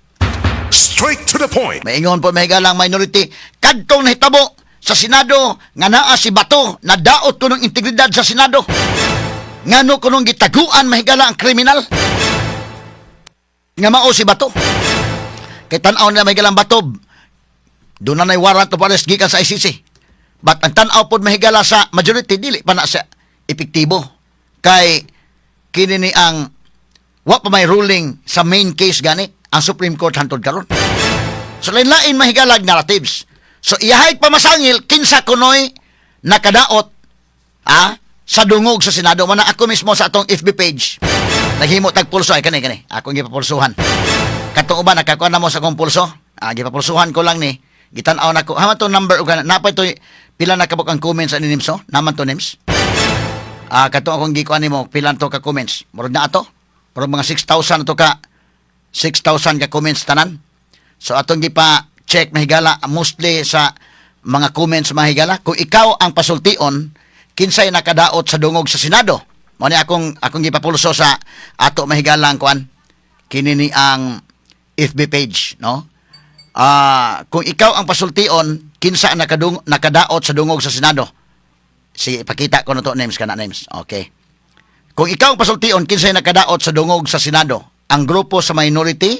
Straight to the point. Maingon po, mahigalang minority, kadtong nahitabo sa Senado nga naa si Bato, nadaot ko ng integridad sa Senado. Ngano kunong gitaguan, mahigala, ang kriminal nga mao si Bato? Kay tan-aw na, mahigalang Bato, doon na nay warrant of arrest gikan sa ICC. But ang tan-aw pod, mahigala, sa majority, dili pa na sa epektibo. Kay kini ni ang wa pa may ruling sa main case gani ang Supreme Court hantod karon. So lain-lain, mahigalag narratives. So iyahay pamasangil kinsa kunoy nakadaot sa dungog sa Senado. Mana ako mismo sa atong FB page naghimo tag pulso ay kani kani akong gipapulsuhan. Katong uban nakakuha na mo sa akong pulso. Ah, gipapulsuhan ko lang ni. Gitan-aw nako. Hama to number ug napa to pila na kabuk ang comments ani Nims, oh? Naman to, Nims. Ah, katong akong gikuan nimo, pila to ka comments? Murag na ato. Murag mga 6,000 to ka 6,000 ka comments tanan. So atong gipa check, mahigala, mostly sa mga comments, mahigala, kung ikaw ang pasultion, kinsay nakadaot sa dungog sa Senado. Mo ni akong gipapulso sa ato, mahigala, ang kuan kini ni ang FB page, no? Ah, kung ikaw ang pasultion, kinsa ang nakadaot sa dungog sa Senado? Sige, ipakita ko na to, names kana, names. Okay. Kung ikaw ang pasultion, kinsay nakadaot sa dungog sa Senado? Ang grupo sa minority,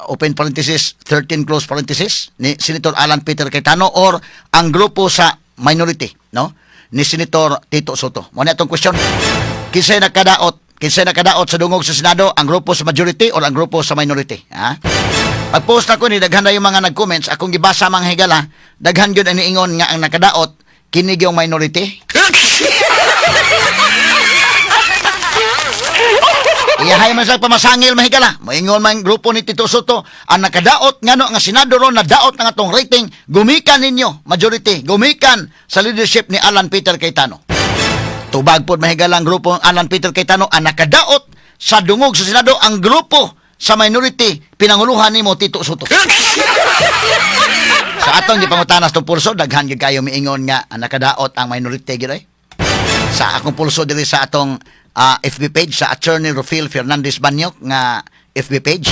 open parenthesis, 13 close parenthesis, ni Senator Alan Peter Cayetano or ang grupo sa minority, no? Ni Senator Tito Sotto. Mo na itong question. Kinsay nakadaot? Kinsay nakadaot sa dungog sa Senado? Ang grupo sa majority or ang grupo sa minority? Ha? Pag-post nako ni, daghan na yung mga nag-comments. Akong gibasa, mga higala, daghan gyud ang niingon nga ang nakadaot kini yung minority. Iyahay man sa pamasangil, mahigala. Moingon man grupo ni Tito Sotto, ang nakadaot ngano nga senado ron nadaot ang atong rating gumikan ninyo majority, gumikan sa leadership ni Alan Peter Cayetano. Tubag pod, mahigala, ang grupo ng Alan Peter Cayetano, ang nakadaot sa dungog sa Senado ang grupo sa minority pinanguluhan nimo, Tito Sotto. Sa atong gipangutana sa pulso, daghan gyud kayo miingon nga ang nakadaot ang minority gyud ay. Sa akong pulso diri sa atong FB page, sa Attorney Rufil Fernandez Banyok nga FB page,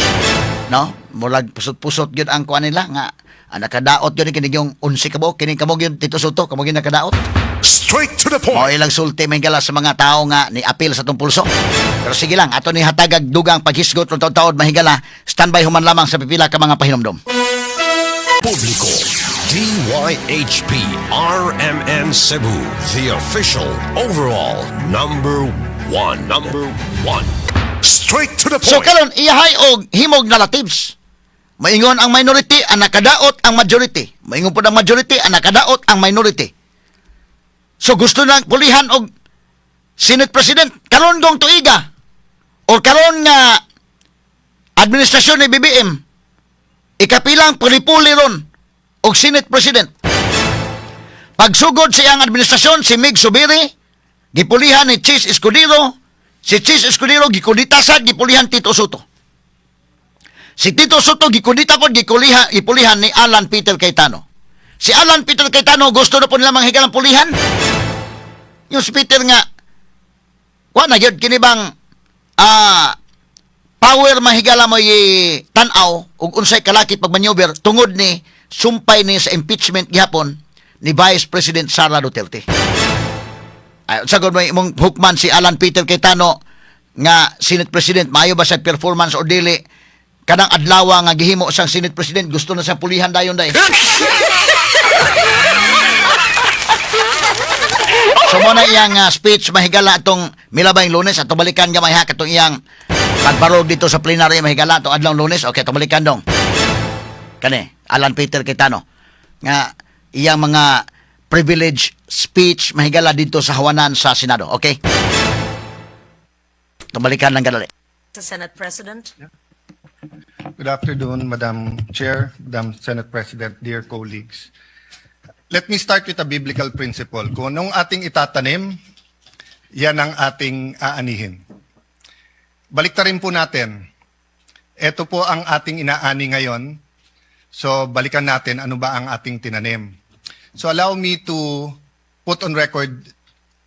no, murag pusot-pusot gyud ang kuan nila nga ang nakadaot gyud kini yung 11 ka buok, kini kamo gyud, Tito Sotto, kamo gyud nakadaot. Straight to the Mao point. ilang sulti, mahigala, sa mga tao nga ni apil sa atong pulso. Pero sige lang, ato ni hatagag dugang paghisgot ron taod, mahigala. Standby human lamang sa pipila ka mga pahinomdom. Publiko. DYHP RMN Cebu, the official overall number one. Number one. Straight to the So point. karon iyahay og himog narratives. Maingon ang minority ang nakadaot ang majority. Maingon pod ang majority ang nakadaot ang minority. So gusto nang pulihan og Senate President karon gong tuiga o karon nga administrasyon ni BBM, ikapilang puli-puli ron og Senate President. Pagsugod sa iyang administrasyon, si Migz Zubiri gipulihan ni Chiz Escudero, si Chiz Escudero gikudita sad, gipulihan Tito Sotto. Si Tito Sotto gikudita pod, gipulihan ni Alan Peter Cayetano. Si Alan Peter Cayetano gusto na po nila manghigalang pulihan. Yung si Peter nga wa na gyud kini bang power, mahigala, mo tan-aw ug unsay kalaki pagmaneuver tungod ni sumpay ni sa impeachment gihapon ni Vice President Sara Duterte. Ay, sagod mo imong hukman si Alan Peter Cayetano nga Senate President, maayo ba sa performance o dili? Kanang adlaw nga gihimo siyang Senate President, gusto na siyang pulihan dayon day. So mo na iyang speech, mahigala, atong milabayng Lunes atong balikan gamay ha, katong iyang pagbarog dito sa plenary, mahigala, atong adlaw Lunes. Okay, atong balikan dong. Kani, Alan Peter Cayetano nga iyang mga privilege speech, mahigala, dito sa hawanan sa Senado. Okay? Atong balikan lang kadali. The Senate President. Good afternoon, Madam Chair, Madam Senate President, dear colleagues. Let me start with a biblical principle. Kung anong ating itatanim, yan ang ating aanihin. Baliktarin po natin. Ito po ang ating inaani ngayon. So balikan natin ano ba ang ating tinanim. So allow me to put on record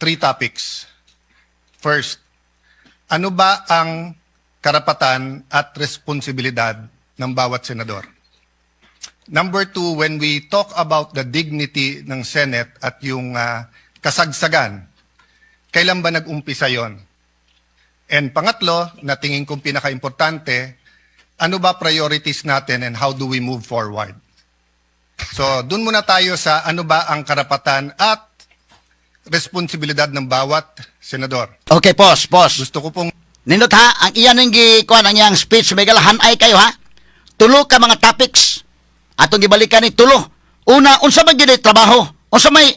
three topics. First, ano ba ang karapatan at responsibilidad ng bawat senador? Number two, when we talk about the dignity ng Senate at yung kasagsagan, kailan ba nag-umpisa yon? And pangatlo, na tingin kong pinaka-importante, ano ba priorities natin and how do we move forward? So, dun muna tayo sa ano ba ang karapatan at responsibilidad ng bawat senador. Okay, pause, pause. Gusto ko pong Nindot ha, ang iyan ang gikuan, ang iyang speech, may hanay kayo ha. Tulo ka mga topics. Atong gibalikan ni tulo. Una, unsa man gyud ay trabaho? Unsa may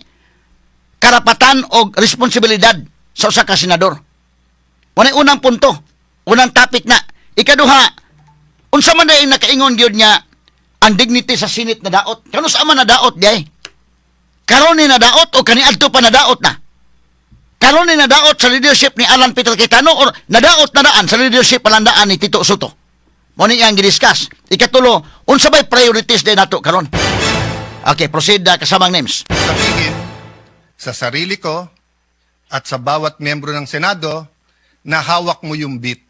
karapatan o responsibilidad sa usa ka senador? Unay unang punto, unang topic na. Ikaduha, unsa man dahil nakaingon gyud nga ang dignity sa Senate na daot? Kano sa man nadaot diay? Karon ni nadaot o kaniadto pa nadaot na? Karon ni nadaot sa leadership ni Alan Peter Cayetano or nadaot na daan sa leadership palandaan ni Tito Sotto? Mo ni iyang gidiscuss. Ikatulo, unsa bay priorities din nato karon? Okay, proceed kasamang names. Sabihin sa sarili ko at sa bawat miyembro ng Senado na hawak mo yung beat.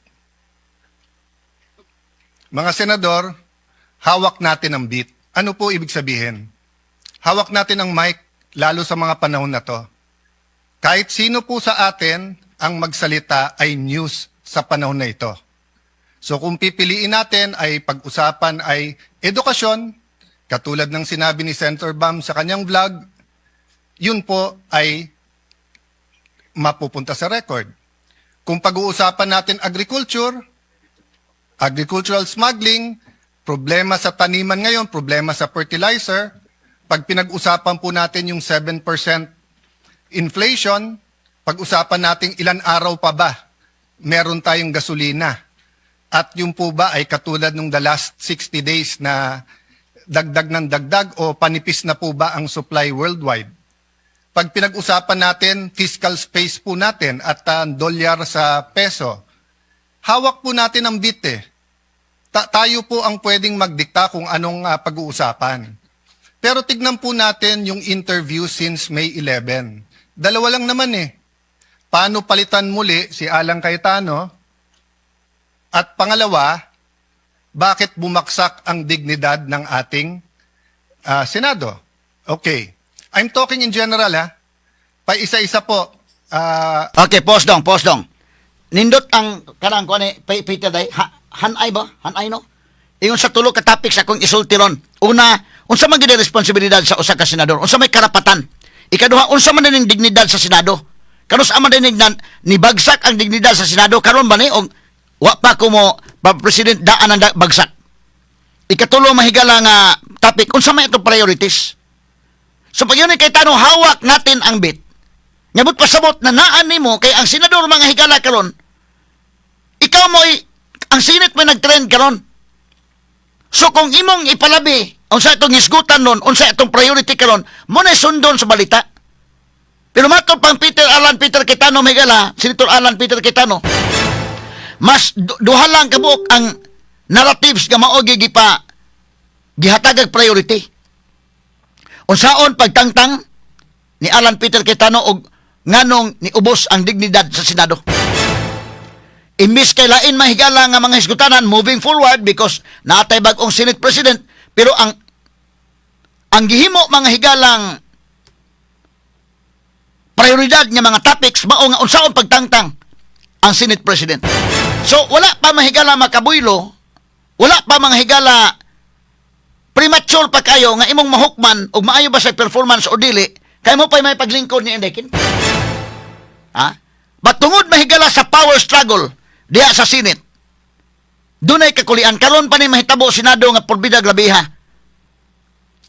Mga senador, hawak natin ang beat. Ano po ibig sabihin? Hawak natin ang mic lalo sa mga panahon na to. Kahit sino po sa atin ang magsalita ay news sa panahon na ito. So kung pipiliin natin ay pag-usapan ay edukasyon, katulad ng sinabi ni Senator Bam sa kanyang vlog, yun po ay mapupunta sa record. Kung pag-uusapan natin agriculture, agricultural smuggling, Problema sa taniman ngayon, problema sa fertilizer. Pag pinag-usapan po natin yung 7% inflation, pag-usapan natin ilan araw pa ba meron tayong gasolina. At yung po ba ay katulad nung the last 60 days na dagdag ng dagdag o panipis na po ba ang supply worldwide? Pag pinag-usapan natin fiscal space po natin at dolyar sa peso, hawak po natin ang bit eh. Tayo po ang pwedeng magdikta kung anong pag-uusapan. Pero tignan po natin yung interview since May 11. Dalawa lang naman eh. Paano palitan muli si Alan Cayetano? At pangalawa, bakit bumaksak ang dignidad ng ating Senado? Okay. I'm talking in general ha. Pa isa-isa po. Okay, pause dong, pause dong. Nindot ang kanang kuan ni Peter day, ha, hanay ba? Hanay no? Ingon sa tulo ka topics akong isulti ron. Una, unsa man gid ang responsibilidad sa usa ka senador? Unsa may karapatan? Ikaduha, unsa man din ang dignidad sa Senado? Kanus man din nibagsak ang dignidad sa Senado karon ba ni og wa pa ko mo pa president daan ang bagsak? Ikatulo, mahigala nga topic, unsa may itong priorities? So pag yun kay tanong, hawak natin ang bit. Nyabot pasabot na naan nimo kay ang senador, mga higala, karon ikaw mo'y ang Senate may nagtrend karon. So kung imong ipalabi unsa itong hisgutan nun, unsa itong priority karon, mo na sundon sa balita. Pero matod pang Peter Alan Peter Cayetano, mahigala, Senator Alan Peter Cayetano, mas duha lang kabuok ang narratives nga mao gipa gihatagag priority. Unsaon pagtangtang ni Alan Peter Cayetano og nganong niubos ang dignidad sa Senado. Imbis kay lain, mahigala, nga mga hisgutanan moving forward because naatay bag-ong Senate President, pero ang gihimo, mga higalang, prioridad nga mga topics mao nga unsaon pagtangtang ang Senate President. So wala pa, mahigala, makabuylo, wala pa, mga higala, premature pa kayo nga imong mahukman og maayo ba sa performance o dili kay mo pa may paglingkod ni Indekin. Ha? But tungod, mahigala, sa power struggle diha sa Senate, dunay kakulian karon pa ni mahitabo Senado nga porbida grabeha.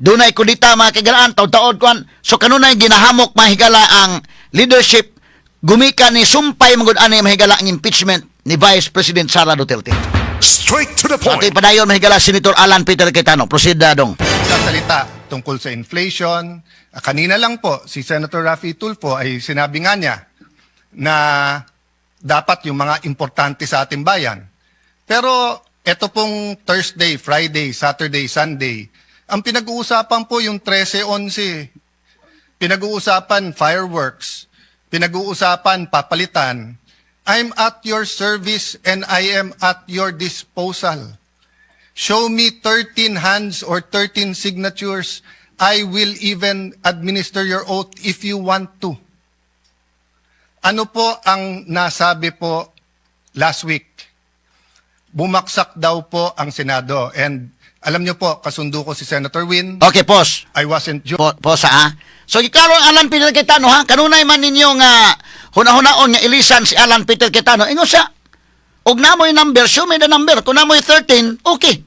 Dunay kudita, mga kagalaan, taud-taod kuan. So kanunay ginahamok, mahigala, ang leadership gumikan ni sumpay magud ani, mahigala, ang impeachment ni Vice President Sara Duterte. Straight to the So, point. ating padayon, mahigala, Senator Alan Peter Cayetano. Proceed, dong. Sasalita tungkol sa inflation. Kanina lang po, si Senator Raffy Tulfo ay sinabi nga niya na dapat yung mga importante sa ating bayan. Pero eto pong Thursday, Friday, Saturday, Sunday, ang pinag-uusapan po yung 13-11. Pinag-uusapan fireworks. Pinag-uusapan papalitan. I'm at your service and I am at your disposal. Show me 13 hands or 13 signatures. I will even administer your oath if you want to. Ano po ang nasabi po last week? Bumaksak daw po ang Senado. And alam niyo po, kasundo ko si Senator Win. Okay, pause. I wasn't Po sa ah. So ikaw Alan Peter Cayetano ha, kanunay man ninyo nga huna-hunaon nga ilisan si Alan Peter Cayetano. Ingon siya, og namoy number, show me the number. Kung namoy 13, okay.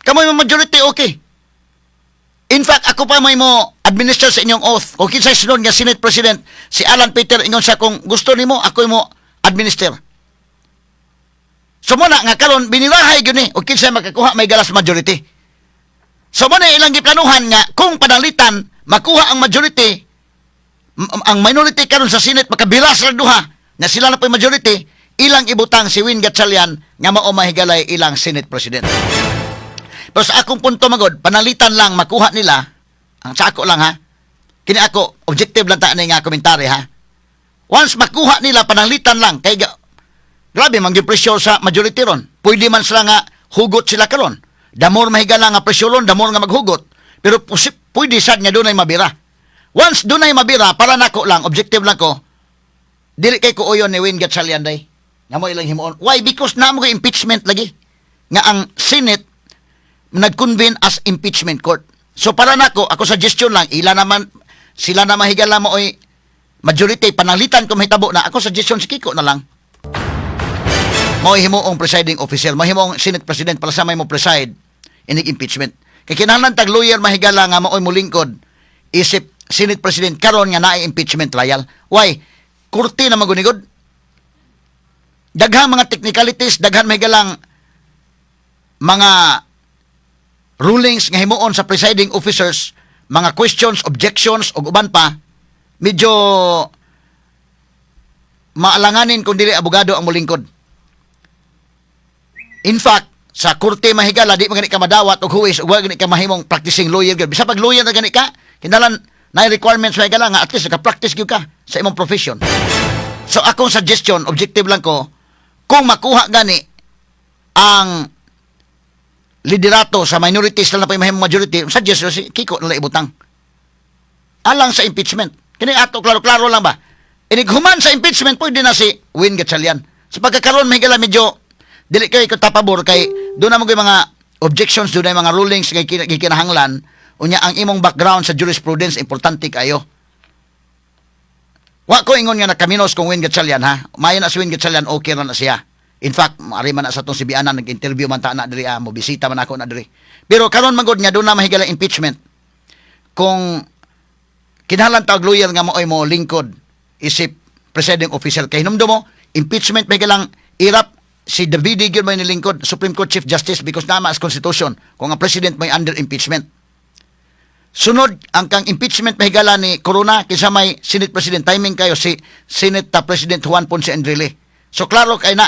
Kamoy mo majority, okay. In fact, ako pa may mo administer sa inyong oath. Kung kinsay sunod nga Senate President, si Alan Peter ingon siya, kung gusto nimo, ako mo administer. So muna nga karon binirahay gyud ni og kinsay makakuha may galas majority. So mo na ilang giplanuhan nga kung panalitan makuha ang majority, ang minority karon sa Senate makabira sa duha na sila na po'y majority, ilang ibutang si Win Gatchalian nga mao, mahigalay, ilang Senate President. Pero sa akong punto magod, panalitan lang makuha nila, ang sa ako lang ha, kini ako, objective lang ta ni nga komentary ha. Once makuha nila, panalitan lang, kay grabe man yung pressure sa majority ron. Pwede man sila nga hugot sila karon. The more mahigala nga pressure ron, the more nga maghugot. Pero pwede sad nga dunay mabira. Once dunay mabira, para nako lang, objective lang ko, dili kay ko uyon ni Win Gatchalian day. Nga mo ilang himuon. Why? Because namo kay impeachment lagi. Nga ang Senate nag-convene as impeachment court. So para nako, ako suggestion lang, ila naman sila na mahigala mo oy majority, panalitan kung mahitabo na, ako suggestion si Kiko na lang. Mao himuong presiding officer, mao himuong Senate President para sa may mo preside inig impeachment. Kay kinahanglan tag lawyer, mahigala, nga maoy molingkod isip Senate President karon nga naay impeachment trial. Why? Korte na magunigod. Daghang mga technicalities, daghan, mahigalang, mga rulings nga himuon sa presiding officers, mga questions, objections ug uban pa, medyo maalanganin kung dili abogado ang molingkod. In fact, sa korte, mahigala, di man gani ka madawat og huwes ug wa gani ka mahimong practicing lawyer gyud. Bisa pag lawyer na gani ka, kinahanglan na requirements, mahigala, nga at least naka-practice gyud ka sa imong profession. So akong suggestion, objective lang ko, kung makuha gani ang liderato sa minorities lang na pa mahimong majority, suggestion, si Kiko na lang ibutang. Alang sa impeachment. Kini ato klaro-klaro lang ba? Inig human sa impeachment, pwede na si Win Gatchalian. Sa pagkakaroon, mahigala, medyo dili kay ko tapabor kay doon na mo mga objections, doon na mga rulings kay kinahanglan unya ang imong background sa jurisprudence importante kayo. Wa ko ingon nga nakaminos kung Win Gatchalian ha. Maayo na si Win Gatchalian, okay ra na siya. In fact, ari man na sa atong Sibianan, nag-interview man ta na diri, ah, mo bisita man ako na diri. Pero karon man gud nga doon na mahigala impeachment. Kung kinahanglan tag lawyer nga maoy mo lingkod isip presiding officer, kay hinumdum mo, impeachment may galang irap si David gyud may nilingkod, Supreme Court Chief Justice, because nama as constitution kung ang president may under impeachment. Sunod ang kang impeachment, mahigala, ni Corona, kinsa may Senate President? Timing kayo si Senate President Juan Ponce Enrile. So klaro kay na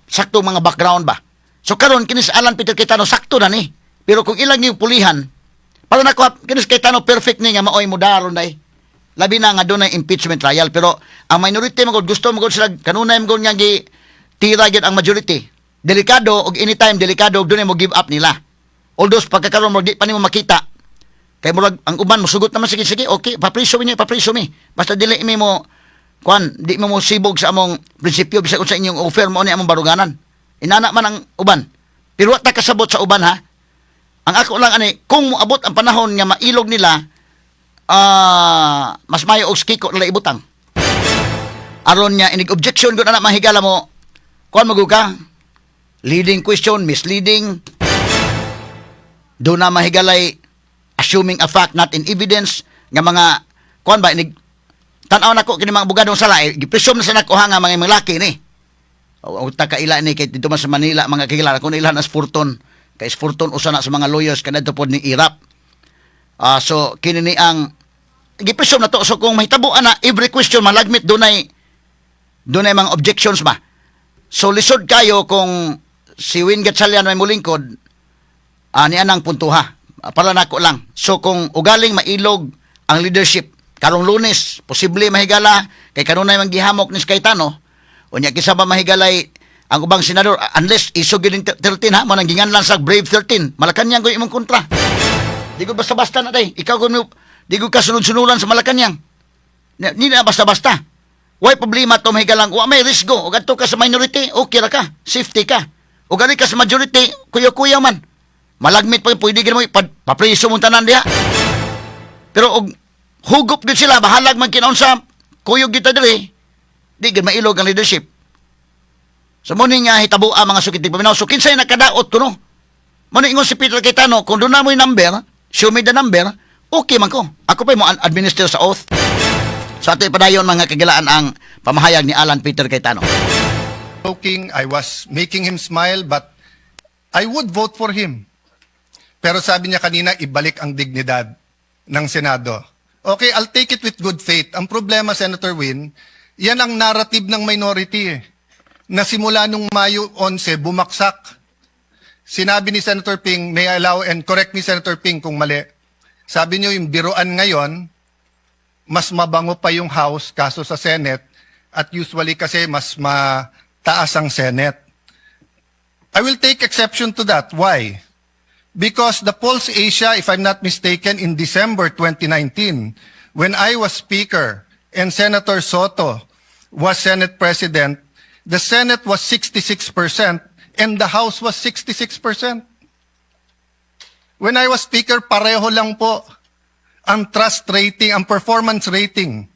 sakto mga background ba. So karon kini si Alan Peter Cayetano, sakto na ni. Pero kung ilang yung pulihan para nako, kini si Cayetano perfect ni nga maoy modaron day. Labi na nga doon impeachment trial, pero ang minority magod gusto magod sila kanunay magod nga gi tira gyud ang majority. Delikado og anytime, delikado og doon mo give up nila. Although pagkakaroon mo di pa nimo makita kay murag ang uban mosugot naman, "Sige, sige, okay, papriso mi, papriso mi. Basta dili mi mo kuan, di mo mo sibog sa among prinsipyo, bisag unsa inyong offer mo ni among baruganan." Inana man ang uban. Pero wa ta kasabot sa uban ha. Ang ako lang ani, kung moabot ang panahon nga mailog nila, mas mayo og Kiko nila ibutang. Aron niya inig objection gud ana, mahigala, mo kuan magud ka. Leading question, misleading. Do na, mahigalay, assuming a fact not in evidence nga mga kuan ba. Inig tan-aw nako kini mga abogadong sala eh, gipresume na sa nako ha nga mga laki ni. O ta kaila ni kay dito man sa Manila, mga kakilala ko nila na Forton, kay Forton usa na sa mga lawyers kanadto pod ni Irap. So kini ni ang gipresume na to. So kung mahitabo ana, every question malagmit dunay mga objections ba. So lisod kayo kung si Win Gatchalian may mulingkod ani anang puntuha. Para nako lang. So kung ugaling mailog ang leadership karong Lunes, posible, mahigala, kay kanunay man gihamok ni Cayetano. Unya kinsa ba, mahigalay, ang ubang senador, unless isog gyud 13 ha, mo nang ginganlan sa Brave 13. Malacanang ko imong kontra. Di ko basta-basta na day. Ikaw ko di ko kasunod-sunuran sa Malacanang. Di na basta-basta. Way problema to, mahigalang, wa may risgo. Ug adto ka sa minority, okay ra ka. Safety ka. Ug ka sa majority, kuya-kuya man. Malagmit pa, pwede gid mo papriso mong tanan diha. Pero og hugop gid sila, bahalag man kinaunsa, kuyog kita diri, di gid mailog ang leadership. So mo ni nga hitabo ang mga sukit paminaw. So kinsay nakadaot kuno? Mo ni ingon si Peter Cayetano, kung doon na mo yung number, show me the number, okay man ko. Ako pa mo administer sa oath. So ato padayon, mga kagilaan, ang pamahayag ni Alan Peter Cayetano. Joking, I was making him smile, but I would vote for him. Pero sabi niya kanina, ibalik ang dignidad ng Senado. Okay, I'll take it with good faith. Ang problema, Senator Win, yan ang narrative ng minority eh. Na simula nung Mayo 11, bumaksak. Sinabi ni Senator Ping, may I allow, and correct me, Senator Ping, kung mali. Sabi niyo yung biruan ngayon, mas mabango pa yung House kaso sa Senate at usually kasi mas mataas ang Senate. I will take exception to that. Why? Because the Pulse Asia, if I'm not mistaken, in December 2019, when I was Speaker and Senator Sotto was Senate President, the Senate was 66% and the House was 66%. When I was Speaker, pareho lang po ang trust rating, ang performance rating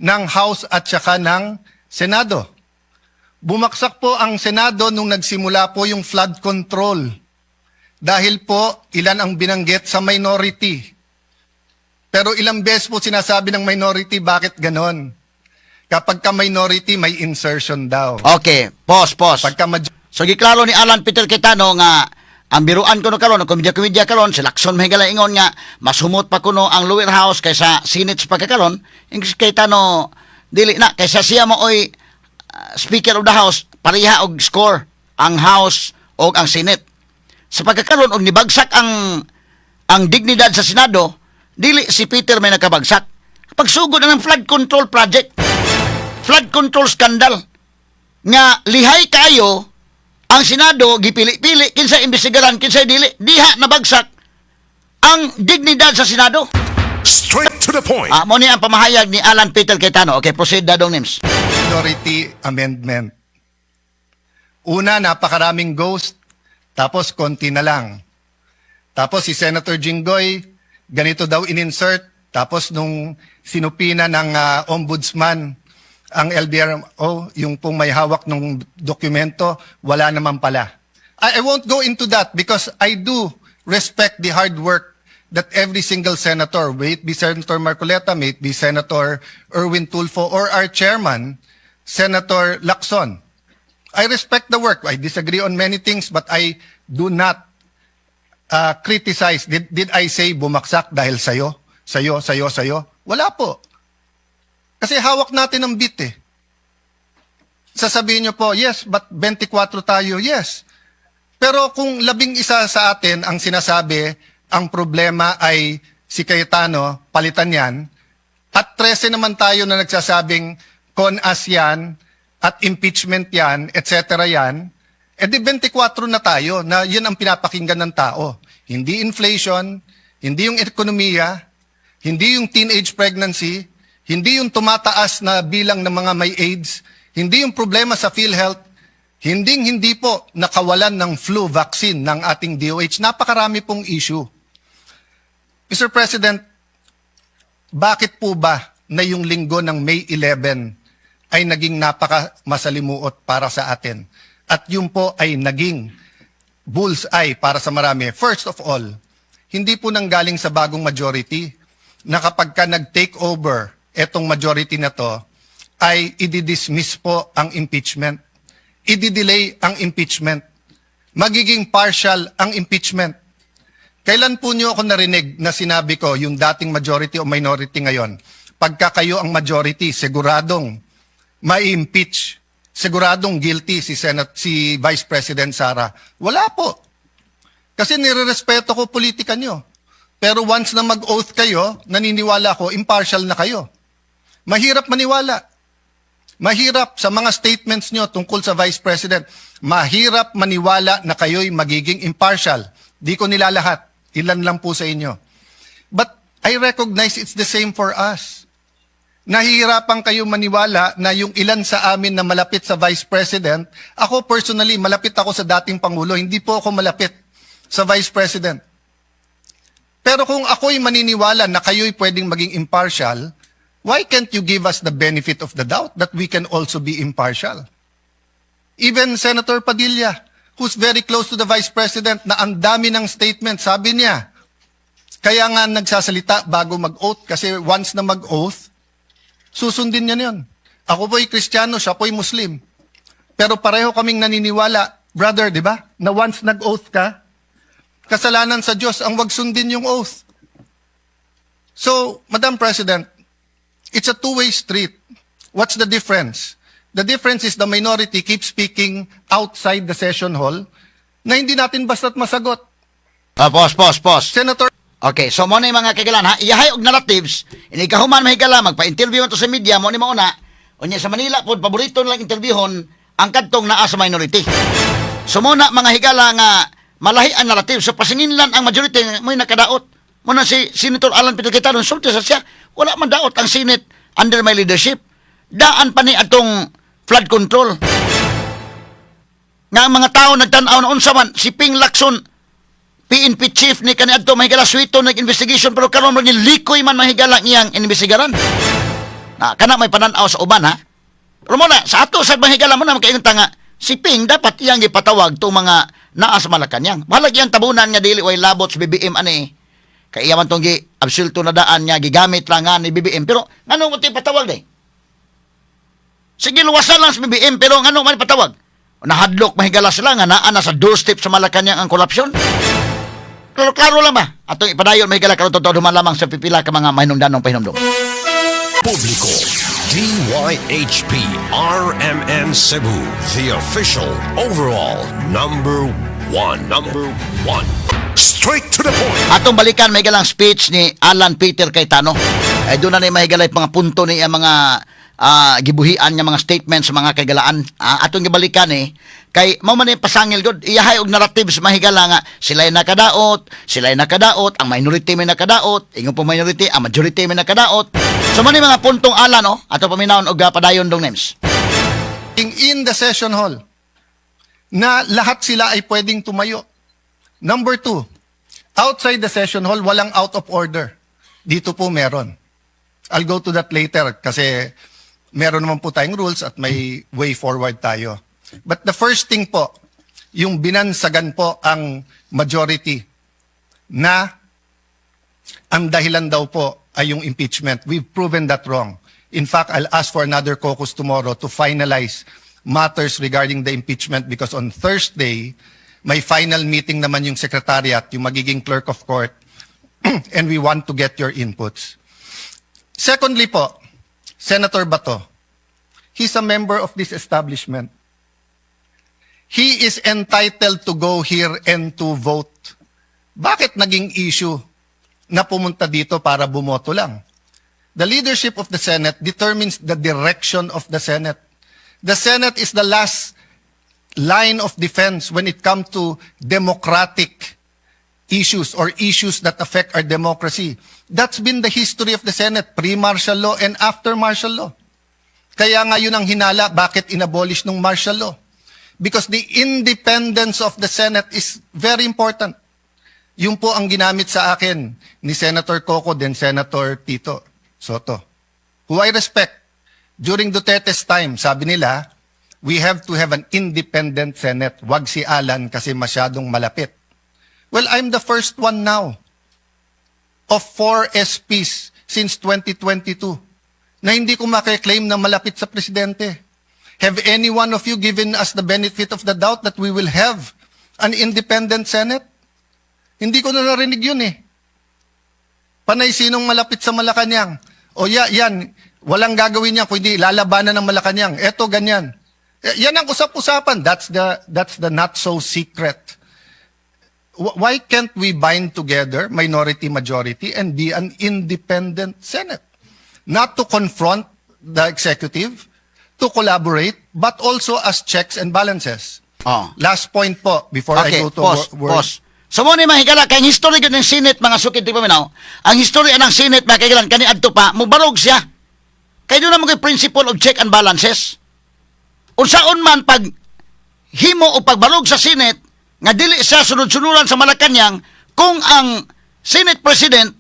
ng House at saka ng Senado. Bumagsak po ang Senado nung nagsimula po yung flood control. Dahil po ilan ang binanggit sa minority. Pero ilang beses po sinasabi ng minority, bakit ganon? Kapag ka minority, may insertion daw. Okay, pause, pause. Pagka So giklaro ni Alan Peter Cayetano nga ang biruan kuno karon, ang komedya-komedya karon, si Lacson mahigala ingon nga mas humot pa kuno ang lower house kaysa Senate sa pagkakaron. Ingos Cayetano, dili na kaysa siya maoy Speaker of the House, pareha og score ang House o ang Senate. Sa pagkakaron og nibagsak ang dignidad sa Senado, dili si Peter may nakabagsak. Pagsugod na ng flood control project, flood control scandal nga lihay kayo ang Senado gipili-pili kinsa imbestigaran, kinsa dili, diha nabagsak ang dignidad sa Senado. Straight to the point. Ah, mo ni ang pamahayag ni Alan Peter Cayetano. Okay, proceed, Dadong Nims. Majority amendment. Una, napakaraming ghost, tapos konti na lang. Tapos si Senator Jinggoy, ganito daw in-insert, tapos nung sinubpoena ng ombudsman ang LBRO, yung pong may hawak ng dokumento, wala naman pala. I won't go into that because I do respect the hard work that every single senator, may it be Senator Marcoleta, may it be Senator Erwin Tulfo, or our chairman, Senator Lacson. I respect the work. I disagree on many things, but I do not criticize. Did I say bumagsak dahil sa'yo? Sa'yo, sa'yo, sa'yo? Wala po. Kasi hawak natin ang bit eh. Sasabihin nyo po, "Yes, but 24 tayo." Yes. Pero kung 11 sa atin ang sinasabi, ang problema ay si Cayetano, palitan yan, at 13 naman tayo na nagsasabing con-ass yan, at impeachment yan, etc. yan, edi 24 na tayo na yun ang pinapakinggan ng tao. Hindi inflation, hindi yung ekonomiya, hindi yung teenage pregnancy, hindi yung tumataas na bilang ng mga may AIDS, hindi yung problema sa PhilHealth, hindi hindi po nakawalan ng flu vaccine ng ating DOH. Napakarami pong issue. Mr. President, bakit po ba na yung linggo ng May 11 ay naging napaka masalimuot para sa atin? At yun po ay naging bullseye para sa marami. First of all, hindi po nanggaling sa bagong majority na kapag ka nag-take over etong majority na to, ay idi-dismiss po ang impeachment. Idi-delay ang impeachment. Magiging partial ang impeachment. Kailan po niyo ako narinig na sinabi ko yung dating majority o minority ngayon? Pagka kayo ang majority, siguradong mai-impeach, siguradong guilty si Senate, si Vice President Sara. Wala po. Kasi nirerespeto ko politika nyo. Pero once na mag-oath kayo, naniniwala ko, impartial na kayo. Mahirap maniwala. Mahirap sa mga statements nyo tungkol sa Vice President. Mahirap maniwala na kayo'y magiging impartial. Di ko nilalahat. Ilan lang po sa inyo. But I recognize it's the same for us. Nahihirapan kayo maniwala na yung ilan sa amin na malapit sa Vice President, ako personally, malapit ako sa dating Pangulo, hindi po ako malapit sa Vice President. Pero kung ako'y maniniwala na kayo'y pwedeng maging impartial, why can't you give us the benefit of the doubt that we can also be impartial? Even Senator Padilla, who's very close to the Vice President, na ang dami ng statement, sabi niya, kaya nga nagsasalita bago mag-oath kasi once na mag-oath, susundin niya yun. Ako po'y Kristiyano, siya po'y Muslim. Pero pareho kaming naniniwala, brother, di ba? Na once nag-oath ka, kasalanan sa Diyos ang wag sundin yung oath. So, Madam President, it's a two-way street. What's the difference? The difference is the minority keeps speaking outside the session hall na hindi natin basta't masagot. Ah, pause, pause, pause. Senator Okay, so mo na yung mga kagalan ha, iyahay og narratives, ini kahuman mahigala magpa-interview to sa media mo ni mauna. Unya sa Manila pod paborito nilang interviewhon ang kadtong naa sa minority. So mo na mga higala nga malahi ang narrative, so pasinginlan ang majority mo'y nakadaot. Mo na si Senator Alan Peter Cayetano sulti sa siya, wala man daot ang Senate under my leadership. Daan pa ni atong flood control. Nga ang mga tao nagtan-aw na unsa man si Ping Lacson, PNP chief ni kaniadto, mahigala, suwito nag-investigation, pero karon man likoy man mahigala iyang investigaran. Na kana may panan-aw sa uban ha. Pero muna, sa ato sa mahigala mo na makaingon ta nga, si Ping dapat iyang gipatawag tong mga naa sa Malacanang. Bahalag iyang tabunan nga dili way labot sa BBM ani. Kay iya man tong gi absulto na daan nga gigamit lang nga ni BBM, pero ngano mo patawag day? Sige, luwasan lang sa BBM, pero ngano man patawag? Nahadlok mahigala sila nga naa na sa doorstep sa Malacanang ang korupsyon. Klaro, klaro lang ba? Atong ipadayon mahigala karon totoo duman lamang sa pipila ka mga mahinungdanong pahinumdum. Publiko. DYHP RMN Cebu, the official overall number one. Number one. Straight to the point. Atong balikan mahigalang speech ni Alan Peter Cayetano. Ay doon na ni mahigalay mga punto ni ang mga gibuhian nga mga statements sa mga kaigalaan. Atong gibalikan eh kay mao man ni pasangil gud iyahay og narratives mahigala nga sila'y nakadaot, sila'y nakadaot, ang minority may nakadaot, ingon po minority, ang majority may nakadaot. So man ni mga puntong Alan, no, ato paminawon og padayon dong names. In the session hall na lahat sila ay pwedeng tumayo. Number two, outside the session hall, walang out of order. Dito po meron. I'll go to that later kasi meron naman po tayong rules at may way forward tayo. But the first thing po, yung binansagan po ang majority na ang dahilan daw po ay yung impeachment. We've proven that wrong. In fact, I'll ask for another caucus tomorrow to finalize matters regarding the impeachment because on Thursday, may final meeting naman yung secretariat, yung magiging clerk of court, and we want to get your inputs. Secondly po, Senator Bato, he's a member of this establishment. He is entitled to go here and to vote. Bakit naging issue na pumunta dito para bumoto lang? The leadership of the Senate determines the direction of the Senate. The Senate is the last line of defense when it comes to democratic issues or issues that affect our democracy. That's been the history of the Senate, pre-martial law and after martial law. Kaya nga yun ang hinala, bakit inabolish nung martial law? Because the independence of the Senate is very important. Yun po ang ginamit sa akin ni Senator Coco then Senator Tito Sotto, who I respect. During Duterte's time, sabi nila, we have to have an independent Senate. Wag si Alan kasi masyadong malapit. Well, I'm the first one now of four SPs since 2022 na hindi ko makiklaim na malapit sa presidente. Have any one of you given us the benefit of the doubt that we will have an independent Senate? Hindi ko na narinig yun eh. Panay sinong malapit sa Malacanang. O ya, yan, walang gagawin niya kundi lalabanan ng Malacanang. Eto, ganyan. Eh, yan ang usap-usapan. That's the not so secret. Why can't we bind together, minority, majority, and be an independent Senate? Not to confront the executive, to collaborate, but also as checks and balances. Oh. Last point po, before I Okay, go to pause, word. Pause. So mo ni mahigala kay ang history gyud ng Senate, mga sukid ti paminaw. Ang history ng Senate, mga kailan kani adto pa mubarog siya. Kay doon naman kay principle of check and balances. Unsaon man pag himo o pagbarog sa Senate nga dili siya sunod-sunuran sa Malacanang kung ang Senate President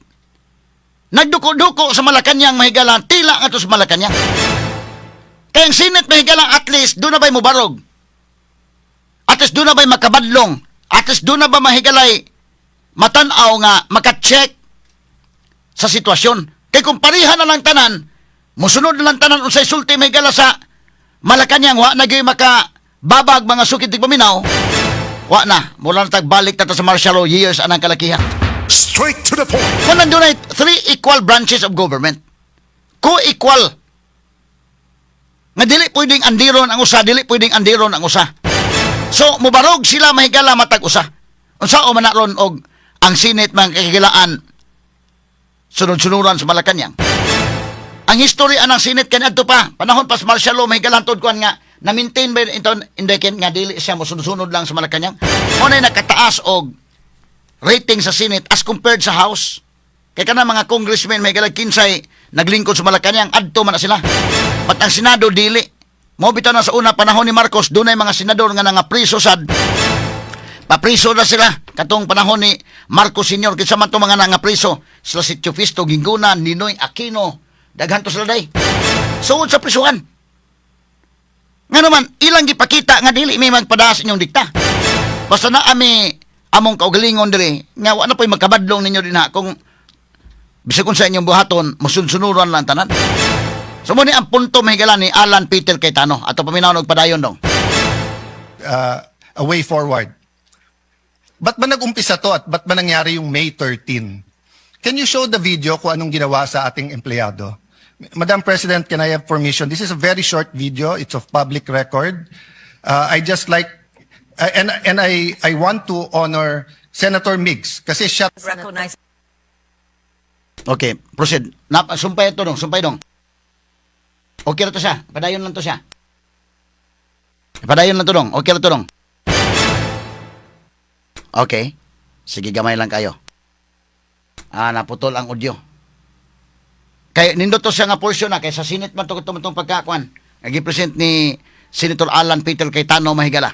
nagduko-duko sa Malacanang mahigala, tila nga to sa Malacanang. Kaya ang Senate mahigala, at least doon na ba'y mubarog? At least doon na ba'y makabadlong? At least doon na ba mahigalay matanaw nga maka-check sa sitwasyon? Kay kung pareha na lang tanan, musunod na lang tanan unsay sulti mahigala sa Malacanang, wa na gyud maka babag, mga sukid tigpaminaw, wa na. Mula na tagbalik na ta sa martial law years anang kalakihan. Straight to the point. Kung nandun ay three equal branches of government, co-equal. Nga dili pwedeng andiron ang usa, dili pwedeng andiron ang usa. So, mubarog sila mahigala matag usa. Unsa o man ron og ang Senate mga kahigalaan sunod-sunuran sa Malacanang? Ang history anang Senate kaniadto pa, panahon pa sa martial law mahigalan tuod kuan nga na-maintain ba ito indeken nga dili siya mosunod-sunod lang sa Malacanang. Mo na nakataas og rating sa Senate as compared sa House. Kay kana mga congressmen may galag kinsay naglingkod sa Malacanang, adto man na sila. But ang Senado dili. Mo bitaw na sa una panahon ni Marcos dunay mga senador nga nangapriso sad. Papriso na sila katong panahon ni Marcos Sr. Kinsa man to mga nangapriso? Sila si Teofisto Guingona, Ninoy Aquino. Daghan to sila day. Sugod sa prisuhan. Nga naman, ilang gipakita nga dili may magpadaas inyong dikta. Basta na ami among kaugalingon diri nga wa na po'y magkabadlong ninyo dinha kung bisag unsa inyong buhaton, musunod-sunuran lang tanan. So mo ni ang punto, mahigala, ni Alan Peter Cayetano. Ato paminaw og padayon, dong. A way forward. Ba't ba nag-umpisa to at ba't ba nangyari yung May 13? Can you show the video kung anong ginawa sa ating empleyado? Madam President, can I have permission? This is a very short video. It's of public record. I just like, and I want to honor Senator Migz kasi siya Recognize Okay, proceed. Na, sumpay ito dong, sumpay dong. Okay na to siya. Padayon lang to siya. Padayon lang to, dong. Okay na to, dong. Okay. Sige, gamay lang kayo. Ah, naputol ang audio. Kay nindot to siya nga portion na kay sa Senate man to itong pagkakuan. Nagi-present ni Senator Alan Peter Cayetano, mahigala.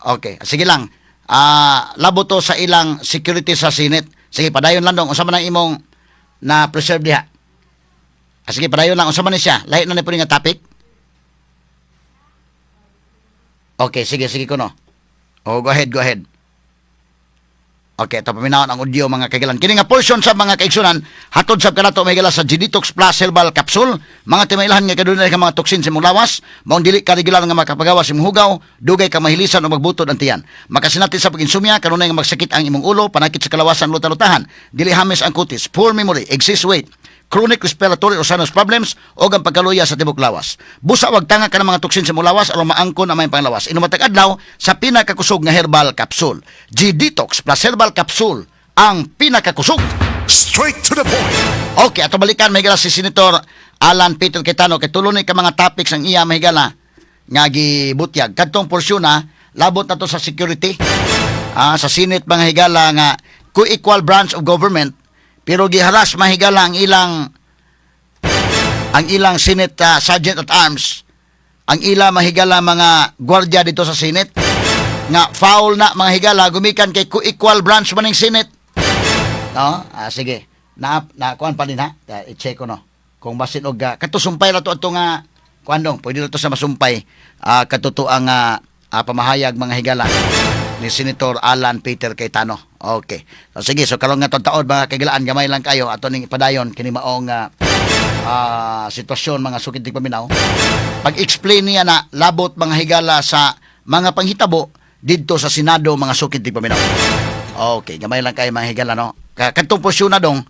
Okay, sige lang. Ah, labo to sa ilang security sa Senate. Sige, padayon lang, dong. Unsa man ang imong na preserve diha? Ah, sige, padayon lang. Unsa man ni siya? Lahi na ni po nga topic? Okay, sige, sige kuno. Oh, go ahead, go ahead. Okay, ito paminawon ang audio, mga kaigalan. Kini nga portion sa mga kaigsunan, hatod sab kanato, mahigala, sa Genetox Plus Herbal Capsule. Mga timailahan nga kadunay ka mga toksin sa imong lawas, maong dili ka regular nga makapagawa sa imong hugaw, dugay ka mahilisan o magbutod ang tiyan. Makasinati sa pag-insomnia, kanunay nga magsakit ang imong ulo, panakit sa kalawasan, luta-lutahan, dili hamis ang kutis, poor memory, excess weight, chronic respiratory or sinus problems o ang pagkaluya sa tibok lawas. Busa wag tanga ka ng mga toksin sa imong lawas aron maangkon ang may panglawas. Inumatag adlaw sa pinakakusog nga herbal capsule. G-Detox Plus Herbal Capsule ang pinakakusog. Straight to the point. Okay, ato balikan, mahigala, si Senator Alan Peter Cayetano kay tulo ni ka mga topics ang iya, mahigala, nga gibutyag. Kadtong porsyon na labot na to sa security. Ah, sa Senate, mga higala, nga co-equal branch of government pero giharas, mahigala, ang ilang Senate Sergeant at Arms, ang ila, mahigala, mga gwardiya dito sa Senate nga foul na, mga higala, gumikan kay co-equal branch man ning Senate. No? Ah, sige. Na na kuan pa din ha. Ah, i-check ko no. Kung basin og kato sumpay ra to ato nga kuan, dong. Pwede ra to sa masumpay kadto ang pamahayag, mga higala, ni Senator Alan Peter Cayetano. Okay. So sige, so karon nga taod, mga kagilaan, gamay lang kayo ato ning ipadayon kini maong sitwasyon, mga sukid paminaw. Pag-explain niya na labot, mga higala, sa mga panghitabo didto sa Senado, mga sukid paminaw. Okay, gamay lang kayo, mga higala, no. Kadtong posisyon na, dong,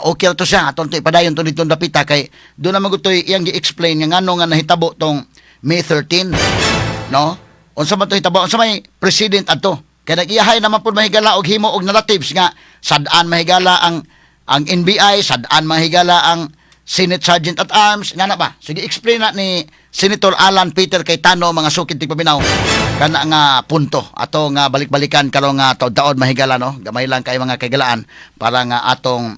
okay ra to siya. Aton to ipadayon to dito dapita kay doon naman gusto iyang gi-explain nga ngano nga nahitabo tong May 13, no? Unsa man to hitabo? Unsa may president adto? Kay nag-iyahay naman pud, mahigala, og himo og narratives nga sad-an, mahigala, ang NBI, sad-an, mahigala, ang Senate Sergeant at Arms, nga na ba? Sige, explain na ni Senator Alan Peter Cayetano, mga sukid tigpaminaw, kana nga punto. Ato nga balik-balikan karon nga taod-taod, mahigala, no? Gamay lang kay mga kaigalaan para nga atong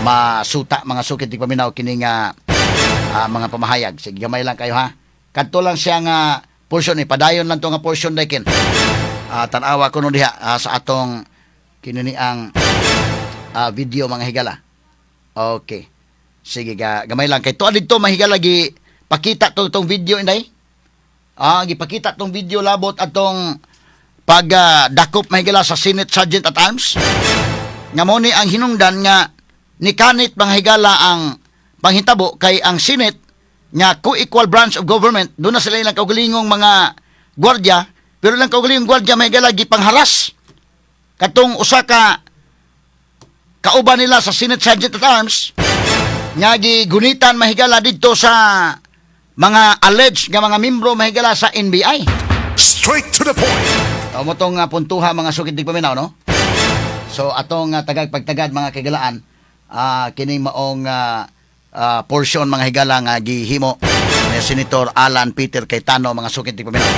masuta, mga sukid tigpaminaw, kini nga mga pamahayag. Sige, gamay lang kayo ha. Kadto lang siya nga portion ni padayon lang to nga portion daykin. Tan-awa ko no diha sa atong kini ni ang video, mga higala. Okay. Sige ga, gamay lang kay tuwa didto, mahigala, gi pakita to tong video inday. Ah, gipakita tong video labot atong pag dakop, mahigala, sa Senate Sergeant at Arms. Nga mo ni ang hinungdan nga nikanit, mga higala, ang panghitabo kay ang Senate nga co-equal branch of government, doon na sila ilang kaugalingong mga gwardiya, pero ilang kaugalingong gwardiya, mahigala, gipangharas katong usa ka kauban nila sa Senate Sergeant at Arms nga gigunitan, mahigala, didto sa mga alleged nga mga membro, mahigala, sa NBI. Straight to the point. Tao mo tong puntuha, mga sukid paminaw, no? So atong tagag pagtagad, mga kaigalaan, kining maong portion, mga higala, nga gihimo ni Senator Alan Peter Cayetano, mga sukid paminaw.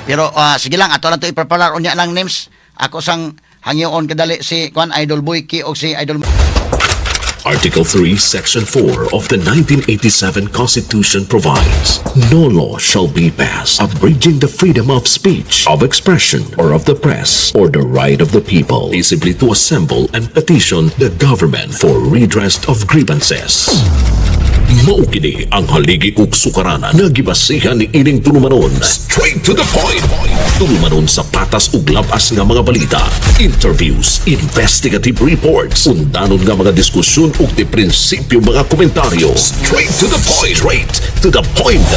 Pero sige lang, ato lang to ipreparar unya lang names. Ako sang hangyoon kadali si kuan Idol Boyki o si Idol Article 3, Section 4 of the 1987 Constitution provides no law shall be passed abridging the freedom of speech, of expression, or of the press, or the right of the people peaceably to assemble and petition the government for redress of grievances. Mao kini ang haligi ug sukaranan nga gibasihan ni ining tulumanon. Straight to the point. Tulumanon sa patas ug labas nga mga balita, interviews, investigative reports, undanon nga mga diskusyon ug di prinsipyo mga komentaryo. Straight to the point. Straight to the point.